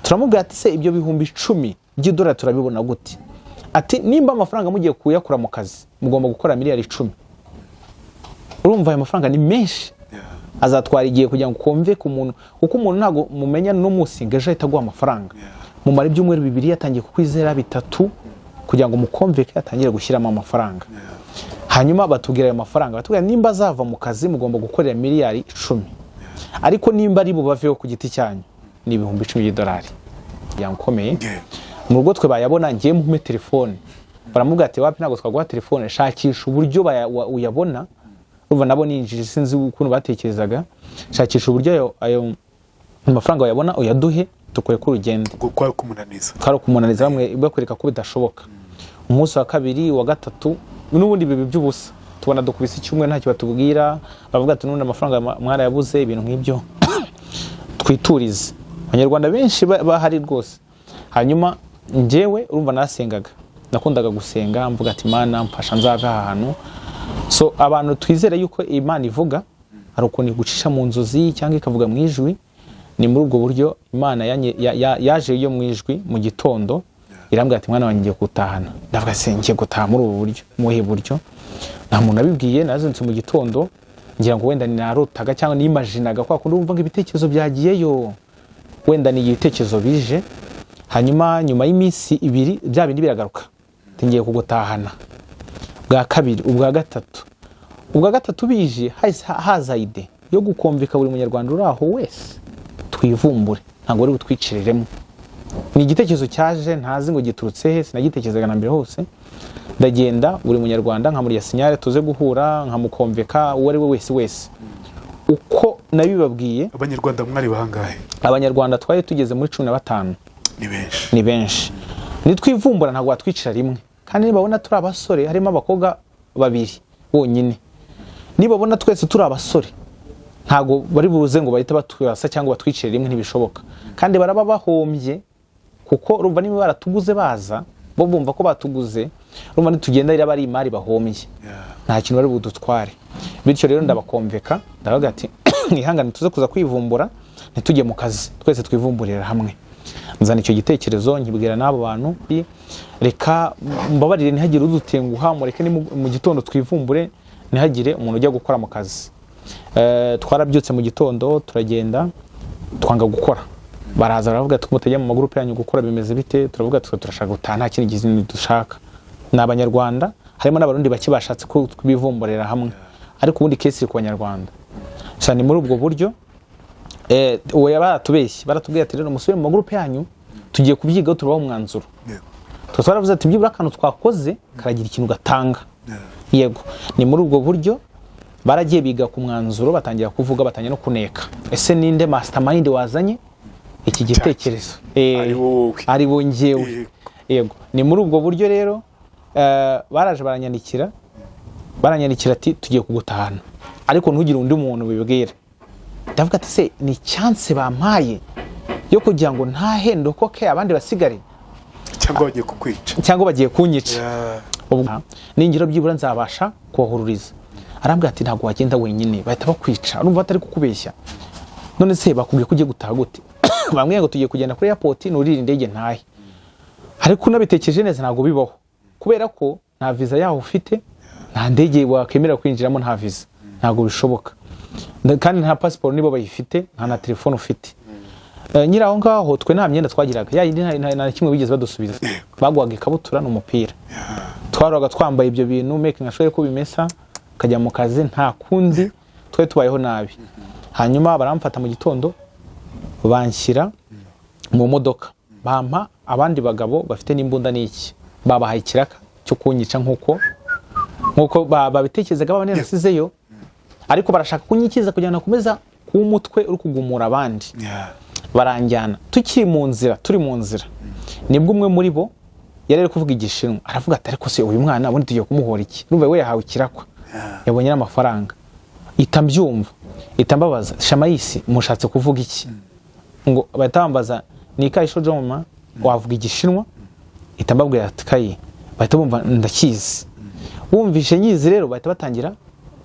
Turamubwira ati: "Se ibyo 10,000 by'idolari turabibona gute?" Ati: "Nimba amafaranga mugiye kuyakura mu kazi, mugomba gukora miliyari 10." Urumva ayo mafaranga ni menshi, azatwara igihe kugira ngo ukumve ku muntu, kuko umuntu ntabwo mumenya n'umunsi ngo ejo ahita aguha amafaranga. Mumara ibyumweru 2 yatangiye kukwizera, 3, kugira ngo mukomveke atangire gushyiramo amafaranga. Hanyuma batubwira ayo mafaranga, batubwira: "Nimba azava mu kazi mugomba gukorera miliyari 10, ariko nimba ari bubaveho ku giti cyanyu ni 10,000 by'idolari." Yankomeye mu rugo, twe bayabona, ngiye mume telefone. Baramubwira ati: "Wapi, ntabwo twaguha telefone, shakisha uburyo uyabona." Urumva nabo ninjije, sinzi ukuntu batekerezaga. "Shakisha uburyo ayo mafaranga wayabona, uyaduhe, tukureke urugendo." Ubwo kwari kumunaniza. Twari kumunaniza, bamwe bakwereka ko bidashoboka. Umunsi wa kabiri, wa gatatu, n'ubundi bibi by'ubusa. Tubona dukubise icyumweru ntacyo batubwira. Baravuga ati: "N'ubundi amafaranga mwarayabuze," ibintu nk'ibyo. Twiturize, Abanyarwanda benshi bahari rwose. Hanyuma njyewe urumva nasengaga, nakundaga gusenga, mvuga ati: "Mana, mfasha nzave aha hantu." So abantu twizere yuko Imana ivuga, hari ukuntu igucisha mu nzozi cyangwa ikavuga mu ijwi. Ni muri ubwo buryo Imana yaje yo mu ijwi mu gitondo, irambwira ati: "Mwana wanjye, ngiye gutahana." Ndavuga: "Se ngiye gutaha muri ubu buryo, mu buhe buryo?" Nta muntu nabibwiye. Nazindutse mu gitondo, ngira ngo wenda narotaga cyangwa nimajinaga, kwa kundi wumva ngo ibitekerezo byagiyeyo, wenda ni ibitekerezo bije. Hanyuma nyuma y'iminsi 2 bya bindi biragaruka, ati: "Ngiye kugutahana bwa kabiri, ubwa gatatu." Ubwa gatatu bije, hahise haza idée yo gukomvika buri Munyarwanda uri aho wese, twivumbure, ntabwo bari butwikiriremo. Ni igitekerezo cyaje ntazi ngo giturutse he, sinagitekerezaga na mbere hose. Ndagenda buri Munyarwanda nkamuriya signal, tuze guhura, nkamukomveka uwo ari we wese wese, uko nabibabwiye. Abanyarwanda mwari bangahe? Abanyarwanda twari tugeze muri 15. Ni benshi. Ni benshi. Nitwivumbura ntabwo watwicira rimwe, kandi nibabona turi abasore, harimo abakobwa babiri bonyine, nibabona twese turi abasore, ntabwo bari buze ngo bahite batwasa cyangwa batwicire rimwe, ntibishoboka. Kandi baraba bahombye, kuko urumva niba baratuguze baza bo bumva ko batuguze, urumva nitugenda iraba ari imari bahombye, nta kintu bari budutware. Bityo rero ndabakomveka, ndabaga ati: "Mwihangane, tuze kuza kwivumbura, ntitujye mu kazi, twese twivumburira hamwe." Nzana icyo gitekerezo, nkibwira n'abo bantu: "Reka mbabarire, ntihagire udutenguha, mureke ni mu gitondo twivumbure, ntihagire umuntu ujya gukora mu kazi." Twarabyutse mu gitondo, turagenda, twanga gukora. Baraza baravuga ati: "Mutajya mu magurupe yanyu gukora, bimeze bite?" Turavuga twe turashaka gutaha, nta kindi kintu dushaka. Ni Abanyarwanda, harimo n'Abarundi bake bashatse ko twivumburira hamwe, ariko ubundi case iri ku Banyarwanda. Gusa ni muri ubwo buryo uwo yaba baratubeshye, baratubwiye ati: "Rero musubire mu magurupe yanyu, tugiye kubyigaho, turabaha umwanzuro." Twe twaravuze ati: "Byibura akantu twakoze karagira ikintu gatanga." Yego, ni muri ubwo buryo baragiye biga ku mwanzuro, batangira kuvuga, batangira no kuneka: ese ninde mastermind wazanye iki gitekerezo? Ari wowe. Ari bo njyewe. Yego, ni muri ubwo buryo rero baraje baranyandikira, baranyandikira ati: "Tugiye kugutahana, ariko ntugire undi muntu bibwira." Ndavuga ati: "Se ni chance bampaye yo kugira ngo ntahe ndokoke, abandi basigare, cyangwa bagiye kukwica?" Cyangwa bagiye kunyica? Ubwo ningira byibura nzabasha kubahururiza. Arambwira ati: "Ntabwo wagenda wenyine, bahita bakwica." Urumva batari kukubeshya. None se bakubwiye ko ugiye gutaha gute? Bambwiye ngo tugiye kugenda kuri airport, nurira indege ntahe. Ariko unabitekereje neza, ntabwo bibaho, kubera ko nta visa yaho ufite, nta ndege wakwemera kwinjiramo nta visa, ntabwo bishoboka. Kandi nta pasiporo nibo bayifite, nta na telefone ufite. Nyiri aho ngaho, twe nta myenda twagiraga, ya yindi, nta na kimwe bigeze badusubiza. Baguhaga ikabutura n'umupira, twaroga twambaye ibyo bintu, making sure ko bimesa, ukajya mu kazi. Nta kundi, twari tubayeho nabi. Hanyuma baramfata mu gitondo, banshyira mu modoka, bampa abandi bagabo bafite n'imbunda n'iki, babahaye ikiraka cyo kunyica nk'uko babitekerezaga, baba nasizeyo, ariko barashaka kunyikiza kugira ngo nakomeza kuba umutwe uri kugumura abandi. Baranjyana, tukiri mu nzira, turi mu nzira, nibwo umwe muri bo yari ari kuvuga Igishinwa, aravuga ati: "Ariko se uyu mwana ubundi tugiye kumuhora iki?" Urumva, we yahawe ikirakwa, yabonye n'amafaranga. Ita mbyumva, ita mbabaza: "什么意思, mushatse kuvuga iki?" Ngo bahita bambaza: "你可以说中文吗? Wavuga Igishinwa?" Ita mbabwira ati: "可以." Bahita bumva ndakizi. Bumvishe nyizi rero, bahita batangira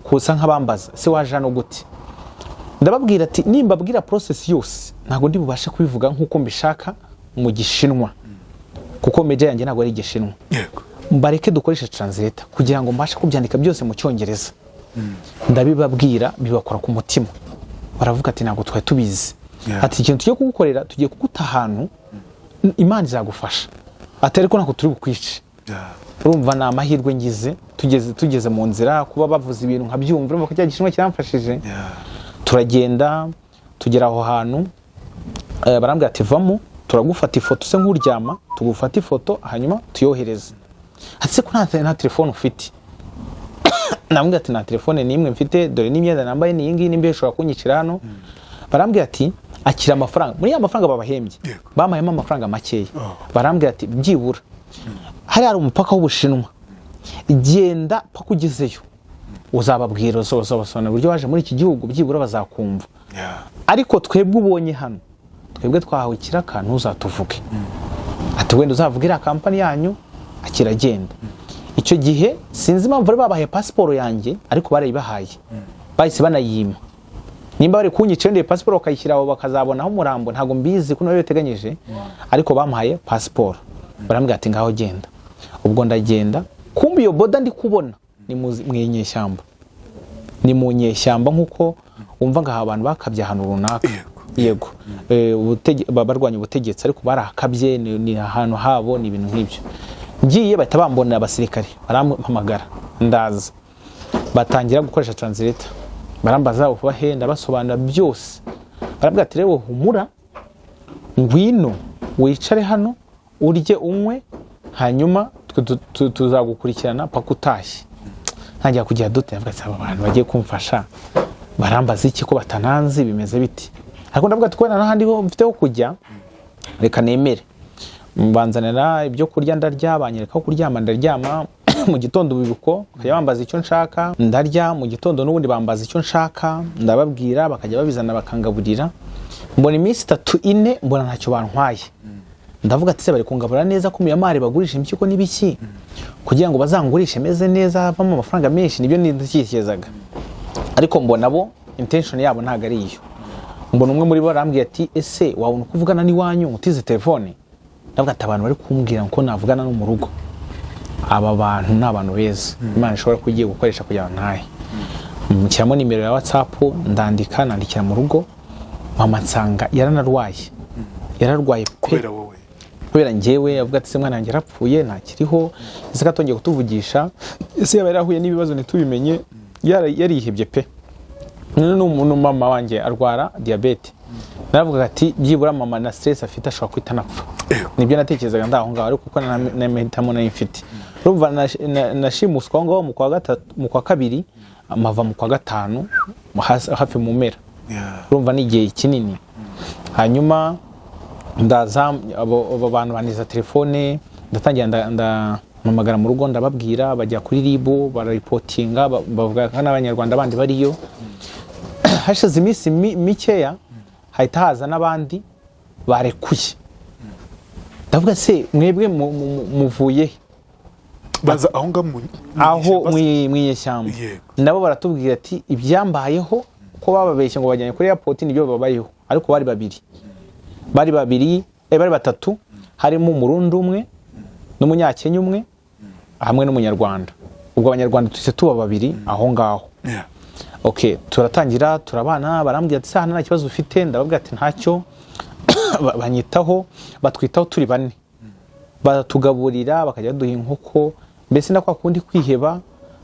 kusa nk'abambaza: "Se waje hano gute?" Ndababwira ati: "Nimbabwira process yose, ntabwo ndi bubashe kubivuga nk'uko mbishaka mu Gishinwa, kuko major yanjye ntabwo ari Igishinwa. Mbareke dukoreshe translator kugira ngo mbashe kubyandika byose mu Cyongereza." Ndabibabwira, bibakora ku mutima, baravuga ati: "Ntabwo twari tubizi." Ati: "Ikintu tugiye kugukorera, tugiye kuguta ahantu, Imana izagufasha." Ati: "Ariko ntabwo turi bukwice." Urumva ni amahirwe ngize, tugeze mu nzira, kuba bavuze ibintu nkabyumva, urumva ko cya Gishinwa kiramfashije. Turagenda, tugera aho hantu, barambwira ati: "Vamo, turagufata ifoto, use nk'uryama, tugufata ifoto, hanyuma tuyohereze." Ati: "Se ko nta telefone ufite?" Namubwira ati: "Nta telefone n'imwe mfite, dore n'imyenda nambaye ni iyi ngiyi, n'imbeho ishobora kunyicira hano." Barambwira ati: "Akira amafaranga." Muri ya mafaranga babahembye, bampayemo amafaranga makeya. Barambwira ati: "Byibura hariya hari umupaka w'Ubushinwa, genda paka ugezeyo, uzababwira, uzabasobanurira uburyo waje muri iki gihugu, byibura bazakumva. Ariko twebwe ubonye hano, twebwe twahawe ikiraka, ntuzatuvuge." Ati: "Wenda uzavuge iriya kampani yanyu." Akiragenda. Icyo gihe sinzi impamvu bari babahaye pasiporo yanjye, ariko barayibahaye, bahise banayima. Nimba bari kunyica, wenda iyo pasiporo bakayishyira aho, bakazabonaho umurambo, ntabwo mbizi ko nabyo biteganyije, ariko bamuhaye pasiporo, barambwira ati: "Ngaho genda." Ubwo ndagenda, kumbe iyo border ndi kubona ni mu inyeshyamba, ni mu nyeshyamba, nk'uko wumva ngo aha abantu bakabye ahantu runaka. Yego. Barwanya ubutegetsi, ariko barakabye, ni ahantu habo, ni ibintu nk'ibyo. Ngiye, bahita bambonera abasirikare, barampamagara, ndaza, batangira gukoresha translator, barambaza: "Uva he?" Ndabasobanurira byose. Barabwira ati: "Rero humura, ngwino wicare hano, urye, unywe, hanyuma twe tuzagukurikirana paka utashye." Ntangira kugira dute, ndavuga ati: "Aba bantu bagiye kumfasha barambaza iki ko batananzi, bimeze biti?" Ariko ndavuga ati: "Kubera n'ahandi ho mfite ho kujya, reka nemere." Banzanira ibyo kurya, ndarya, banyereka aho kuryama, ndaryama. Mu gitondo bibuko bakajya bambaza icyo nshaka, ndarya. Mu gitondo n'ubundi bambaza icyo nshaka, ndababwira, bakajya babizana, bakangaburira. Mbona iminsi 3, 4, mbona ntacyo bantwaye. Ndavuga ati: "Se bari kungaburira neza ko muyamari bagurisha impyiko n'ibiki kugira ngo bazangurishe meze neza, havamo amafaranga menshi?" Nibyo nitekerezaga, ariko mbona bo intention yabo ntabwo ari iyo. Mbona umwe muri bo arambwiye ati: "Ese wabona uko uvugana n'iwanyu utize telefone?" Ndavuga ati: "Abantu bari kumbwira ko navugana no mu rugo, aba bantu ni abantu beza, Imana ishobora kuba igiye gukoresha kugira ngo ntahe." Nshyiramo nimero ya WhatsApp, ndandika, nandikira mu rugo mama, nsanga yaranarwaye, yararwaye pe. Kubera wowe? Kubera njyewe. Avuga ati: "Se mwana wanjye yarapfuye, ntakiriho, ese ko atongeye kutuvugisha, ese yaba yarahuye n'ibibazo ntitubimenye?" Yarihebye pe. None n'umuntu, mama wanjye arwara diyabete, naravugaga ati: "Byibura mama na stress afite ashobora guhita anapfa." Nibyo natekerezaga ndaho ngaho, ariko kuko nta mahitamo nari mfite. Urumva nashimuswe aho ngaho mu kwa gatatu, mu kwa kabiri, amava mu kwa gatanu, hafi mu mpera. Urumva ni igihe kinini. Hanyuma ndaza, abo bantu bantiza telefone, ndatangira ndampamagara mu rugo, ndababwira, bajya kuri RIB bararipotinga, bavuga ko n'Abanyarwanda bandi bariyo. Hashize iminsi mikeya hahita haza n'abandi barekuye. Ndavuga: "Se mwebwe muvuye he?" Baza aho ngaho mu Aho ishyamba se? mu inyeshyamba. Nabo baratubwira ati ibyambayeho, ko bababeshye ngo bajyanye kuri airport, nibyo babayeho. Ariko bari babiri, bari babiri, bari batatu, harimo Umurundi umwe. N'Umunyakenya umwe hamwe n'Umunyarwanda. Ubwo Abanyarwanda tuhise tuba babiri aho ngaho. Okay, turatangira turabana. Barambwira ati: "Hano nta kibazo ufite?" Ndababwira ati: "Ntacyo." Banyitaho, batwitaho turi bane, baratugaburira, bakajya baduha inkoko, mbese na kwa kundi kwiheba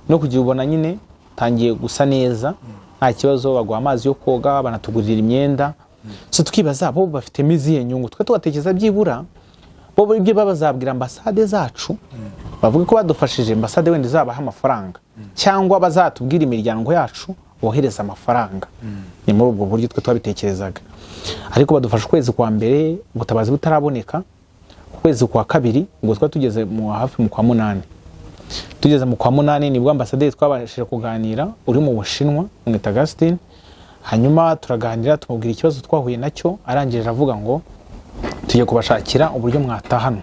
no kugira ubona nyine tangiye gusa neza, nta kibazo. Baguha amazi yo koga, banatugurira imyenda. So tukibaza bo bafitemo izihe nyungu. Twe tugatekereza byibura bo ibyo bazabwira ambasade zacu, bavuga ko badufashije, ambasade wenda izabaha amafaranga, cyangwa bazatubwira imiryango yacu bohereza amafaranga. Ni muri ubwo buryo twe twabitekerezaga. Ariko badufasha ukwezi kwa mbere ubutabazi butaraboneka. Ukwezi kwa kabiri, ubwo twari tugeze mu hafi mu kwa munani, tugeze mu kwa munani nibwo ambasaderi twabashije kuganira uri mu Bushinwa, mwita Augustin. Hanyuma turaganira, tumubwira ikibazo twahuye nacyo. Arangije aravuga ngo: "Tugiye kubashakira uburyo mwataha hano."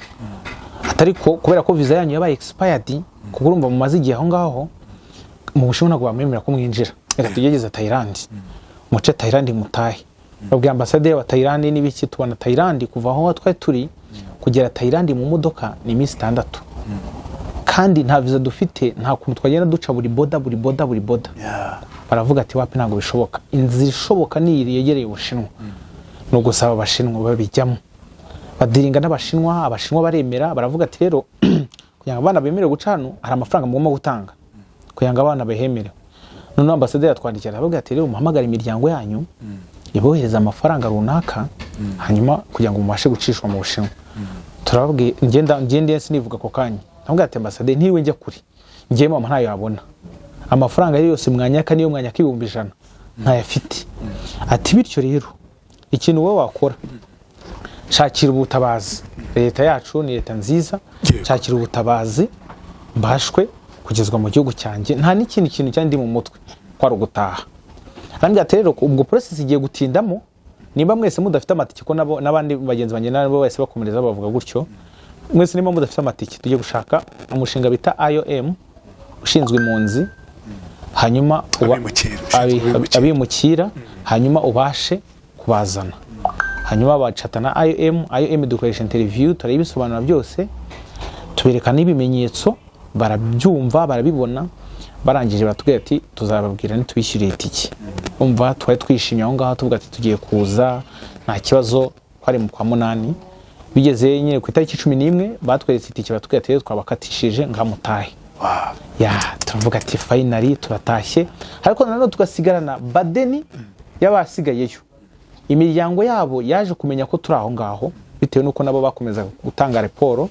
Atari ko kubera ko visa yanyu yabaye expired, kuko urumva mumaze igihe aho ngaho mu Bushinwa, ntabwo bamwemerera ko mwinjira. Reka tugerageze Thailand, muce Thailand mutahe. Babwira ambasaderi wa Thailand n'ibiki, tubona Thailand. Kuva aho twari turi kugera Thailand mu modoka ni iminsi 6, kandi nta visa dufite, nta kuntu twagenda duca buri border, buri border, buri border. Baravuga ati: "Wapi, ntabwo bishoboka. Inzira ishoboka ni iyi yegereye Ubushinwa." Ni ugusaba Abashinwa, babijyamo, badealinga n'Abashinwa. Abashinwa baremera, baravuga ati: "Rero kugira ngo abana bemerewe guca hano, hari amafaranga mugomba gutanga kugira ngo abana bahemerewe." Noneho ambasaderi atwandikira, aravuga ati: "Rero muhamagare imiryango yanyu ibohereza amafaranga runaka, hanyuma kugira ngo mubashe gucishwa mu Bushinwa." Turababwiye, ngenda ngende sinivuga ako kanya, ndamubwira ati: "Ambasaderi, ntiriwe njya kure, ngiye mama ntayo yabona. Amafaranga ye yose mwanyaka, niyo mwanyaka 100,000, ntayafite." Ati: "Bityo rero ikintu wowe wakora, shakira ubutabazi leta yacu, ni leta nziza. Shakira ubutabazi mbashwe kugezwa mu gihugu cyanjye." Nta n'ikindi kintu cyari ndi mu mutwe, kwari ugutaha. Arambwira ati: "Rero ubwo process igiye gutindamo nimba mwese mudafite amatike," ko nabo n'abandi bagenzi banjye nabo bahise bakomereza bavuga gutyo, "mwese nimba mudafite amatike, tujye gushaka umushinga bita IOM ushinzwe impunzi, hanyuma Abimukira, ushinzwe abimukira. Abimukira, hanyuma ubashe kubazana." Hanyuma bacata na IOM. IOM dukoresha interview, turabisobanura byose, tubereka n'ibimenyetso, barabyumva, barabibona. Barangije baratubwira ati: "Tuzababwira nitubishyuriye itike." Umva, twari twishimye aho ngaho, tuvuga ati tugiye kuza nta kibazo. Twari mu kwa munani, bigeze nyine ku itariki 11 batweretse itike, baratubwira ati: "Rero twabakatishije, ngamutahe." Ya, turavuga ati: "Finally turatashye." Ariko nanone tugasigarana burden y'abasigayeyo. Imiryango yabo yaje kumenya ko turi aho ngaho bitewe n'uko nabo bakomeza gutanga raporo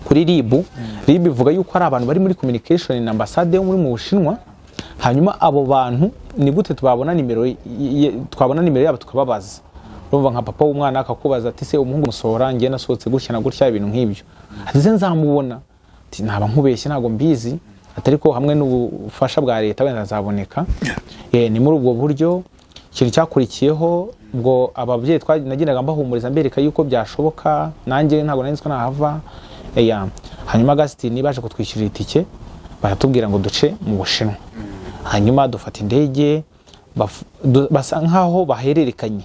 kuri RIB. RIB ivuga yuko hari abantu bari muri communication na ambasade yo muri mu Bushinwa. Hanyuma abo bantu ni gute twabona nimero twabona nimero yabo tukababaza? Urumva nka papa w'umwana akakubaza ati: "Se umuhungu musohora, njye nasohotse gutya na gutya," ibintu nk'ibyo. Ati: "Se nzamubona?" Ati: "Naba nkubeshye, ntabwo mbizi." Ati: "Ariko hamwe n'ubufasha bwa leta wenda azaboneka." Ni muri ubwo buryo. Ikintu cyakurikiyeho, ubwo ababyeyi nagendaga mbahumuriza, mbereka yuko byashoboka, nanjye ntabwo nari nzi ko nahava. Ya. Hanyuma Augustin baje kutwishyurira itike, baratubwira ngo duce mu Bushinwa. Hanyuma dufata indege, basa nkaho bahererekanye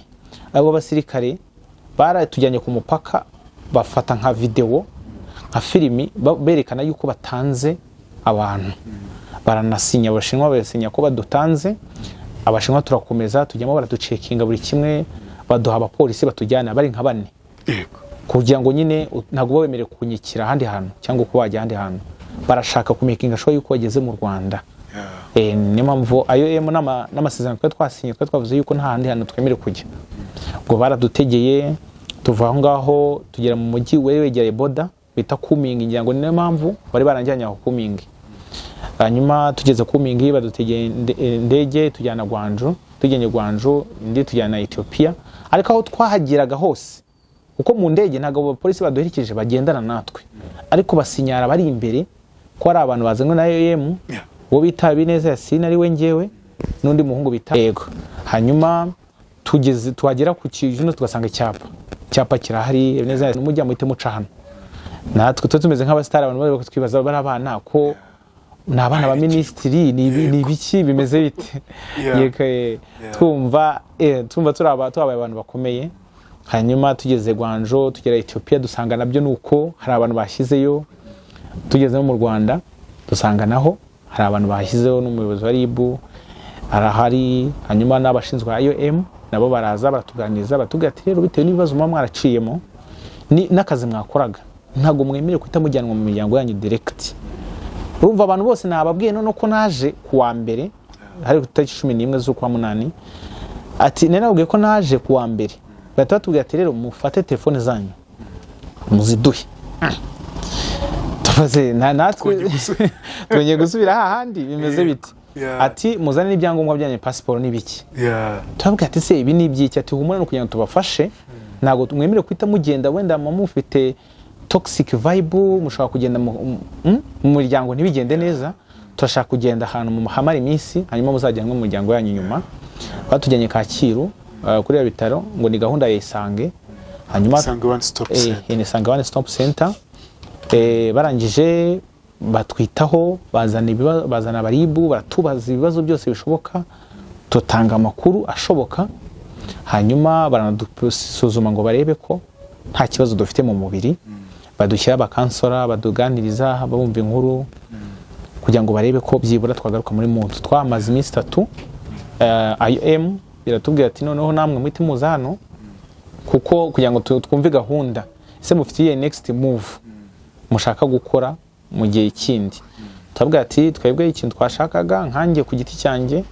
abo basirikare, baratujyanye ku mupaka, bafata nka videwo, nka filimi, berekana yuko batanze abantu, baranasinya, Abashinwa barasinya ko badutanze. Abashinwa turakomeza tujyamo, baraducheckinga buri kimwe, baduha abapolisi batujyana bari nka bane, kugira ngo nyine ntabwo uba wemerewe kunyikira ahandi hantu cyangwa kuba wajya ahandi hantu, barashaka kumakinga sure yuko wageze mu Rwanda. Niyo mpamvu ayo emu n'amasezerano twari twasinye, twari twavuze yuko nta handi hantu twemerewe kujya. Ubwo baradutegeye, tuva aho ngaho tugera mu mujyi wari wegereye border bita Kunming, ngira ngo ni nayo mpamvu bari baranjyanye aho Kunming. Hanyuma tugeze Kunming, badutegeye indege tujyana Guangzhou, tujyanye Guangzhou, indi tujyana Ethiopia. Ariko aho twahageraga hose, kuko mu ndege ntabwo abapolisi baduherekeje bagendana natwe, ariko basinyara bari imbere ko ari abantu bazanywe na IOM, uwo bita Habineza Yasine ari we njyewe n'undi muhungu bita yego. Hanyuma tugeze, twagera ku kintu tugasanga icyapa kirahari: "Habineza Yasine, mujya muhite muca hano." Natwe tuba tumeze nk'abasitari, abantu bari twibaza bari abana ko ni abana ba minisitiri, ni ibiki, bimeze bite? Yeah. Yego, twumva twumva turi tubaye abantu bakomeye. Hanyuma tugeze Guangzhou, tugera Ethiopia, dusanga nabyo nuko hari abantu bashyizeyo. Tugeze no mu Rwanda dusanga naho hari abantu bashyizeho, n'umuyobozi wa RIB arahari, hanyuma n'abashinzwe IOM nabo baraza baratuganiriza, batubwira ati: "Rero bitewe n'ibibazo muba mwaraciyemo n'akazi mwakoraga, ntabwo mwemerewe guhita mujyanwa mu miryango yanyu direct." Urumva abantu bose nababwiye none ko naje ku wa mbere, hari ku itariki 11 z'ukwa munani. Ati nari nababwiye ko naje ku wa mbere, bahita batubwira ati: "Rero mufate telefone zanyu muziduhe." Tubaze natwe Twongeye gusubira. Twongeye gusubira hahandi, bimeze biti? Ati: "Muzane n'ibyangombwa byanyu, pasiporo n'ibiki." Turabwira ati: "Se ibi ni iby'iki?" Ati: "Humura, ni ukugira ngo tubafashe, ntabwo mwemerewe guhita mugenda, wenda muba mufite toxic vibe, mushobora kugenda mu muryango ntibigende neza. Turashaka kugenda ahantu muhamara iminsi, hanyuma muzajyanwe mu muryango yanyu nyuma." Batujyanye Kacyiru, kuri ya bitaro, ngo ni gahunda ya Isange. Hanyuma Isange One Stop Center. Ni Isange One Stop Center. Barangije batwitaho, bazana aba RIB, baratubaza ibibazo byose bishoboka, tutanga amakuru ashoboka, hanyuma baranadusuzuma ngo barebe ko nta kibazo dufite mu mubiri. Badushyira aba counselor, baduganiriza, bumva inkuru kugira ngo barebe ko byibura twagaruka muri muntu. Twamaze iminsi 3. IOM iratubwira ati: "Noneho namwe muhite muza hano, kuko kugira ngo twumve gahunda, ese mufitiye next move mushaka gukora mu gihe kindi?" Turabwira ati: "Twebwe ikintu twashakaga, nkanjye ku giti cyanjye,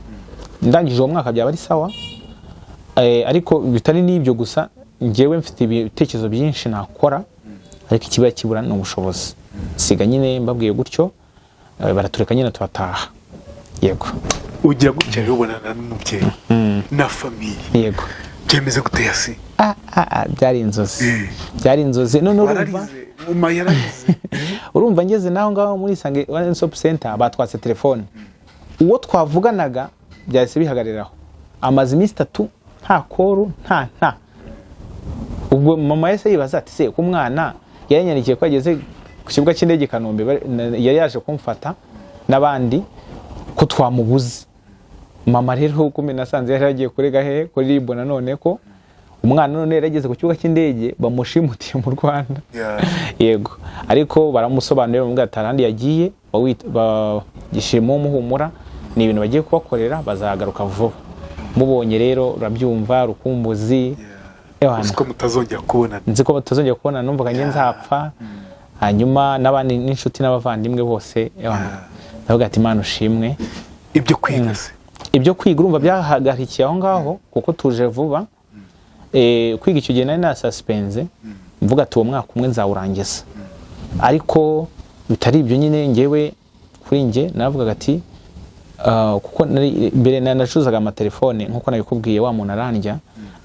ndangije uwo mwaka byaba ari sawa. Ariko bitari n'ibyo gusa, njyewe mfite ibitekerezo byinshi nakora, ariko ikiba kibura ni ubushobozi." Siga nyine mbabwiye gutyo, baratureka nyine turataha, yego. Ugira gutya rero ubonana n'umubyeyi na famille. Yego. Byemeze gute yasi? Ah, ah, ah, byari inzozi, byari inzozi. None urumva Wararize? Mama yararize? Urumva ngeze naho ngaho muri Isange One Stop Center, batwatse telefone, uwo twavuganaga byahise bihagariraho, amaze iminsi 3 nta call, nta. Ubwo mama yahise yibaza ati: "Se ko umwana yaranyandikiye ko yageze ku kibuga cy'indege i Kanombe, yari yaje kumfata n'abandi, ko twamubuze?" Mama rero kumbe nasanze yari yagiye kurega he? Kuri RIB nanone, ko umwana none yari yageze ku kibuga cy'indege bamushimutiye mu Rwanda. Yego, ariko baramusobanurira, bamubwira ati: "Ahandi yagiye bagishima umuhumura, ni ibintu bagiye kubakorera, bazagaruka vuba." Mubonye rero urabyumva, rukumbuzi. Ewana. Uzi ko mutazongera kubonana. Nzi ko batazongera kubona, numvaga njye nzapfa. Hanyuma n'abandi n'inshuti n'abavandimwe bose, ewana, ndavuga ati: "Imana ushimwe." Ibyo kwiga se? Ibyo kwiga urumva byahagarikiye aho ngaho kuko tuje vuba. Kwiga icyo gihe nari nasuspendinze, mvuga ati uwo mwaka umwe nzawurangiza. Ariko bitari ibyo nyine, ngewe kuri njye naravugaga ati kuko mbere nacuruzaga amatelefone nk'uko nabikubwiye, wa muntu arandya.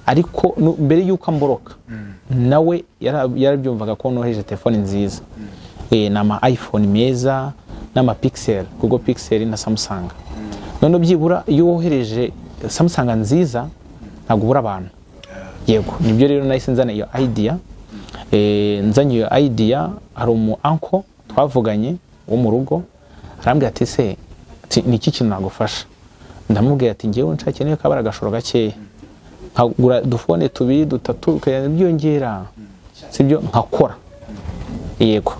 Ariko mbere y'uko amblocka nawe yarabyumvaga ko nohereje telefone nziza, ni ama iPhone meza n'ama Pixel, Google Pixel na Samsung. None byibura iyo wohereje Samsung nziza ntabwo ubura abantu. Yego, nibyo rero nahise nzana iyo idea. Nzanye iyo idea, hari umu uncle twavuganye wo mu rugo, arambwira ati: "Se ati, ni iki kintu nagufasha?" Ndamubwira ati: "Ngewe nshakiye niyo kabara agashoro gakeya, nkagura udufone tubiri dutatu, bikagenda byiyongera, sibyo, nkakora." Yego,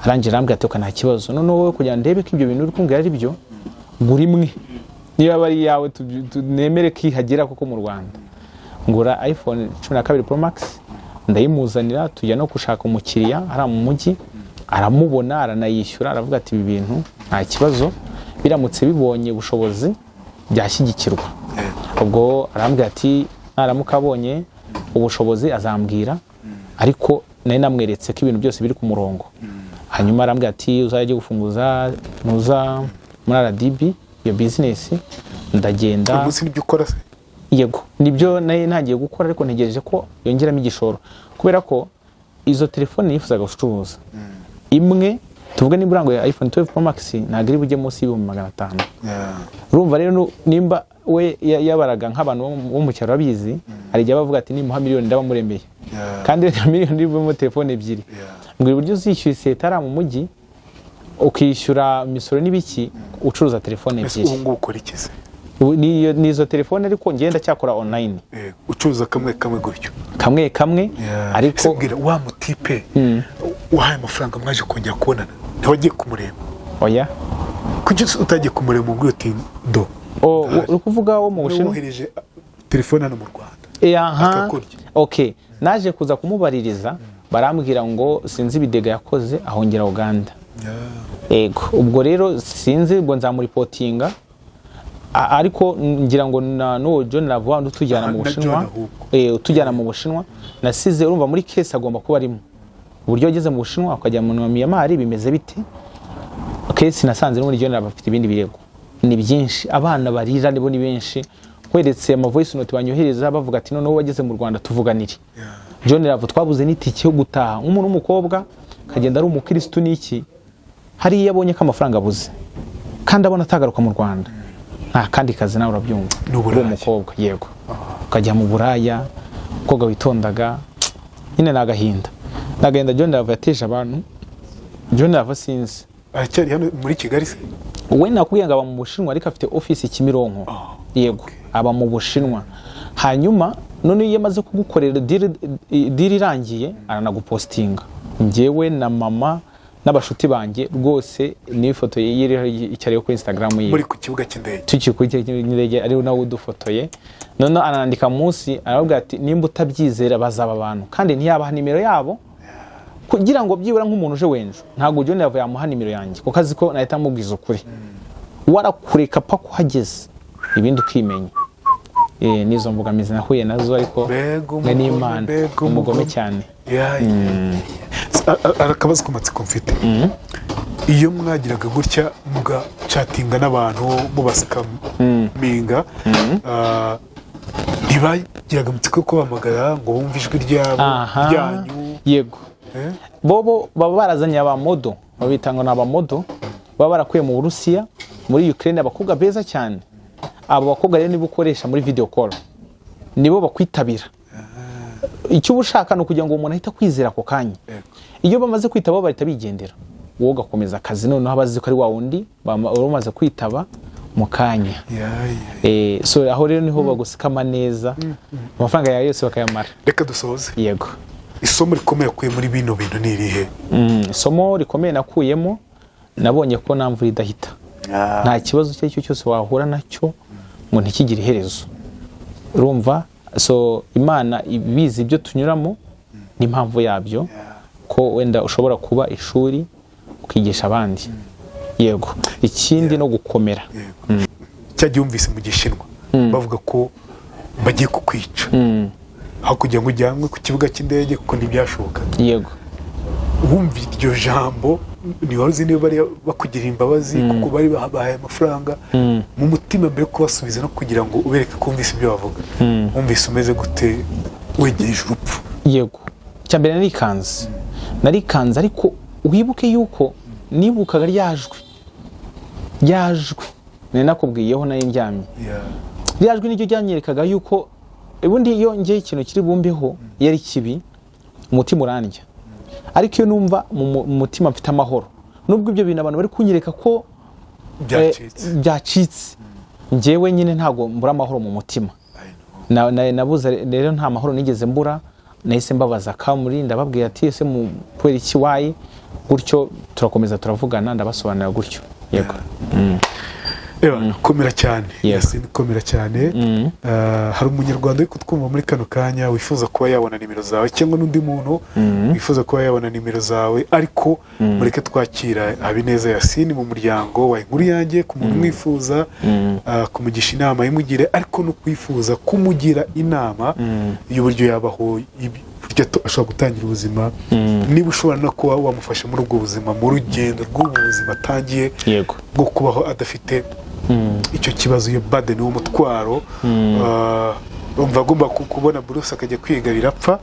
arangira arambwira ati: "Okay, nta kibazo. Noneho wowe kugira ngo ndebe ko ibyo bintu uri kumbwira ari byo, gura imwe, niba aba ari iyawe, nemere ko ihagera koko mu Rwanda." Ngura iPhone 12 Pro Max, ndayimuzanira, tujya no gushaka umukiriya hariya mu mujyi, aramubona, aranayishyura, aravuga ati: "Ibi bintu nta kibazo, biramutse bibonye ubushobozi byashyigikirwa." Ubwo arambwira ati naramuka abonye ubushobozi azambwira, ariko nari namweretse ko ibintu byose biri ku murongo. Hanyuma arambwira ati: "Uzajya gufunguza nuza muri RDB iyo business." Ndagenda. Uyu munsi nibyo ukora se? Yego, nibyo nari ntangiye gukora, ariko ntegereje ko yongeramo igishoro, kubera ko izo telefone nifuzaga gucuruza, imwe tuvuge nimba uranguye iPhone 12 Pro Max ntabwo iri bujye munsi y'500,000. Urumva rero nimba we yabaraga nk'abantu bo mu cyaro babizi, hari igihe bavuga ati: "Nimuha miliyoni ndaba muremeye." Kandi wenda miliyoni irimo telefone ebyiri, ngo uburyo uzishyura iseta ari mu mujyi, ukishyura imisoro n'ibiki, ucuruza telefone Ese ebyiri. ubu ngubu ukora iki se? Ubu n'izo telefone, ariko ngenda cyakora online. Ucuruza kamwe kamwe gutyo? Kamwe kamwe. Ese Ariko mbwira, wa mutipe wahaye amafaranga mwaje kongera kubonana? Ntiwagiye kumureba? Oya. Kuki utagiye kumureba ubwo uti do? O, uri kuvuga wo mu Bushinwa? Wohereje telefone hano mu Rwanda Aha. akakurya. Okay, naje kuza kumubaririza, barambwira ngo sinzi ibidega yakoze ahongera Uganda. Ego, ubwo rero sinzi, ubwo nzamuripotinga. Ariko ngira ngo na n'uwo John Lavoie utujyana Aha, mu na Bushinwa. John ahubwo. Utujyana mu Bushinwa nasize, urumva muri case agomba kuba arimo uburyo wageze mu Bushinwa ukajya mu Myanmar bimeze bite. Case nasanze n'ubundi John Lavoie afite ibindi birego ni byinshi, abana barira nibo ni benshi. Nkweretse ama voice note banyohereza bavuga ati: "Noneho wageze mu Rwanda, tuvuganire." John Lavoie twabuze n'itike yo gutaha, nk'umuntu w'umukobwa akagenda ari umukirisitu n'iki, hariya abonye ko amafaranga abuze kandi abona atagaruka mu Rwanda, nta kandi kazi, nawe urabyumva. Ni uburaya. Uri umukobwa, yego, ukajya mu buraya, umukobwa witondaga nyine. Ni agahinda, ni agahinda John Lavoie yateje abantu. John Lavoie sinzi. Aracyari hano muri Kigali se? We nakubwiye ngo aba mu Bushinwa, ariko afite office Kimironko. Yego, aba mu Bushinwa. Hanyuma none iyo amaze kugukorera deal, deal irangiye, aranagupostinga. Njyewe na mama n'abashuti banjye rwose, niyo ifoto ye iriho icyariho kuri Instagram yiwe. Muri ku kibuga cy'indege? Tukiri kuri icyo cy'indege, ari nawe udufotoye. Noneho anandika munsi, aravuga ati: "Nimba utabyizera bazaba abantu." Kandi ntiyabaha nimero yabo kugira ngo byibura nk'umuntu uje wenjo, ntabwo John Lavoie yamuha nimero yanjye kuko azi ko nahita amubwiza ukuri. Warakureka paka uhageze, ibindi ukimenya. N'izo mbogamizi nahuye nazo, ariko Mbega mwe umugome, n'Imana. mbega Umugome umugome. cyane. Akabazo ku matsiko mfite: iyo mwagiraga gutya mugacatinga n'abantu mubasikaminga, ntibagiraga amatsiko yo kubahamagara ngo bumve ijwi ryabo, ryanyu? Yego. Eh? Bobo baba barazanye aba model, babita ngo ni aba model, baba barakuye mu Burusiya, muri Ukraine, abakobwa beza cyane. Abo bakobwa rero nibo ukoresha muri video call, nibo bakwitabira. Icyo uba ushaka ni ukugira ngo uwo muntu ahite akwizera ako kanya. Iyo bamaze kwitaba bo bahita bigendera, wowe ugakomeza akazi. Noneho abazi ko ari wa wundi wari umaze kwitaba mu kanya. So aho rero niho bagusikama neza, amafaranga yawe yose bakayamara. Reka dusoze. Yego. Isomo rikomeye akuye muri bino bintu ni irihe? Isomo rikomeye nakuyemo, nabonye ko nta mvura idahita. Nta kibazo icyo ari cyo cyose wahura nacyo ngo ntikigire iherezo, urumva? So Imana ibizi ibyo tunyuramo n'impamvu yabyo, ko wenda ushobora kuba ishuri ukigisha abandi. Yego, ikindi no gukomera. Yego. Cya gihe wumvise mu Gishinwa bavuga ko bagiye kukwica aho kugira ngo ujyanwe ku kibuga cy'indege, kuko ntibyashobokaga, wumva iryo jambo, ntiwari uzi niba bari bakugirira imbabazi kuko bari babahaye amafaranga. Mu mutima, mbere yo kubasubiza no kugira ngo ubereke ko wumvise ibyo bavuga, wumvise umeze gute wegereje urupfu? Yego, icya mbere narikanze, narikanze, ariko wibuke yuko nibukaga rya jwi, rya jwi nari nakubwiyeho nari ndyamye. Rya jwi niryo ryanyerekaga yuko ubundi iyo ngiye ikintu kiri bumbeho, iyo ari kibi, umutima urandya. Ariko iyo numva mu mutima mfite amahoro, nubwo ibyo bintu abantu bari kunyereka ko byacitse, byacitse, njyewe nyine ntabwo mbura amahoro mu mutima. I know. Nabuze rero, nta mahoro nigeze mbura. Nahise mbabaza Kamuri, ndababwira ati: "Ese mu kubera iki wayi gutyo?" Turakomeza turavugana, ndabasobanurira gutyo, yego. Ewa, komera cyane. Yego. Yasin, komera cyane. Hari umunyarwanda uri kutwumva muri kano kanya wifuza kuba yabona nimero zawe, cyangwa n'undi muntu wifuza kuba yabona nimero zawe, ariko mureke twakira Habineza Yasin mu muryango wa Inkuru Yanjye. Ku muntu umwifuza kumugisha inama imugire, ariko no kwifuza kumugira inama y'uburyo yabaho, y'uburyo ashobora gutangira ubuzima, niba ushobora no kuba wamufasha muri ubwo buzima, mu rugendo rw'ubu buzima atangiye bwo kubaho adafite icyo kibazo, iyo burden, uwo mutwaro. Urumva agomba kubona buruse akajya kwiga birapfa,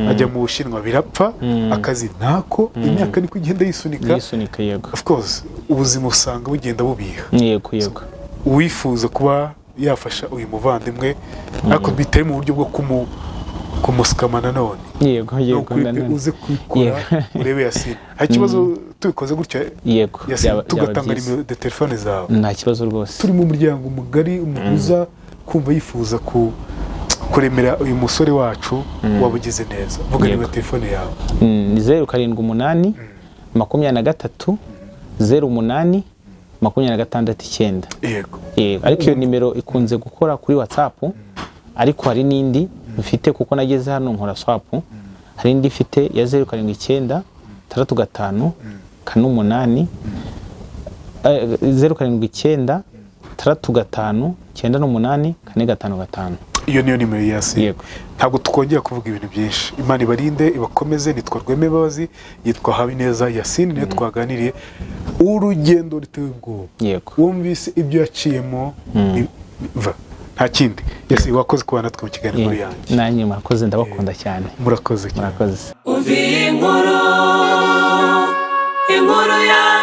ajya mu Bushinwa birapfa, akazi ntako, imyaka niko igenda yisunika. Yisunika, yego. Of course, ubuzima usanga bugenda bubiha. yego yego Uwifuza kuba yafasha uyu muvandimwe, ariko bitari mu buryo bwo Kumusikama nanone. Yego. Ni Yego. ukuri pe, Nanone. uze kubikora. Yego. Urebe Yasine, hari ikibazo tubikoze gutya? Yego. Yasine, byaba tugatanga byiza. nimero de telefone zawe. Nta kibazo rwose. Turi mu muryango mugari, umuntu uza kumva yifuza kuremera uyu musore wacu, waba ugize neza. Vuga nimero telefone yawe. Ni 0782308269. Yego. Yego, ariko iyo nimero ikunze gukora kuri WhatsApp, ariko hari n'indi mfite, kuko nageze hano nkora swap. Hari indi mfite ya 079 65 48, 079 65 98 455. Iyo niyo nimero ya Yasine. Yego. Ntabwo twongera kuvuga ibintu byinshi. Imana ibarinde, ibakomeze. Nitwa Rweme Mbabazi, yitwa Habineza Yasine, niyo twaganiriye urugendo ruteye ubwoba. Wumvise ibyo yaciyemo, va nta kindi. Yasine, wakoze kuba natwe mu kiganiro Inkuru Yanjye. Nanjye murakoze, ndabakunda cyane. Murakoze cyane. Murakoze. Umva iyi nkuru, inkuru yanjye.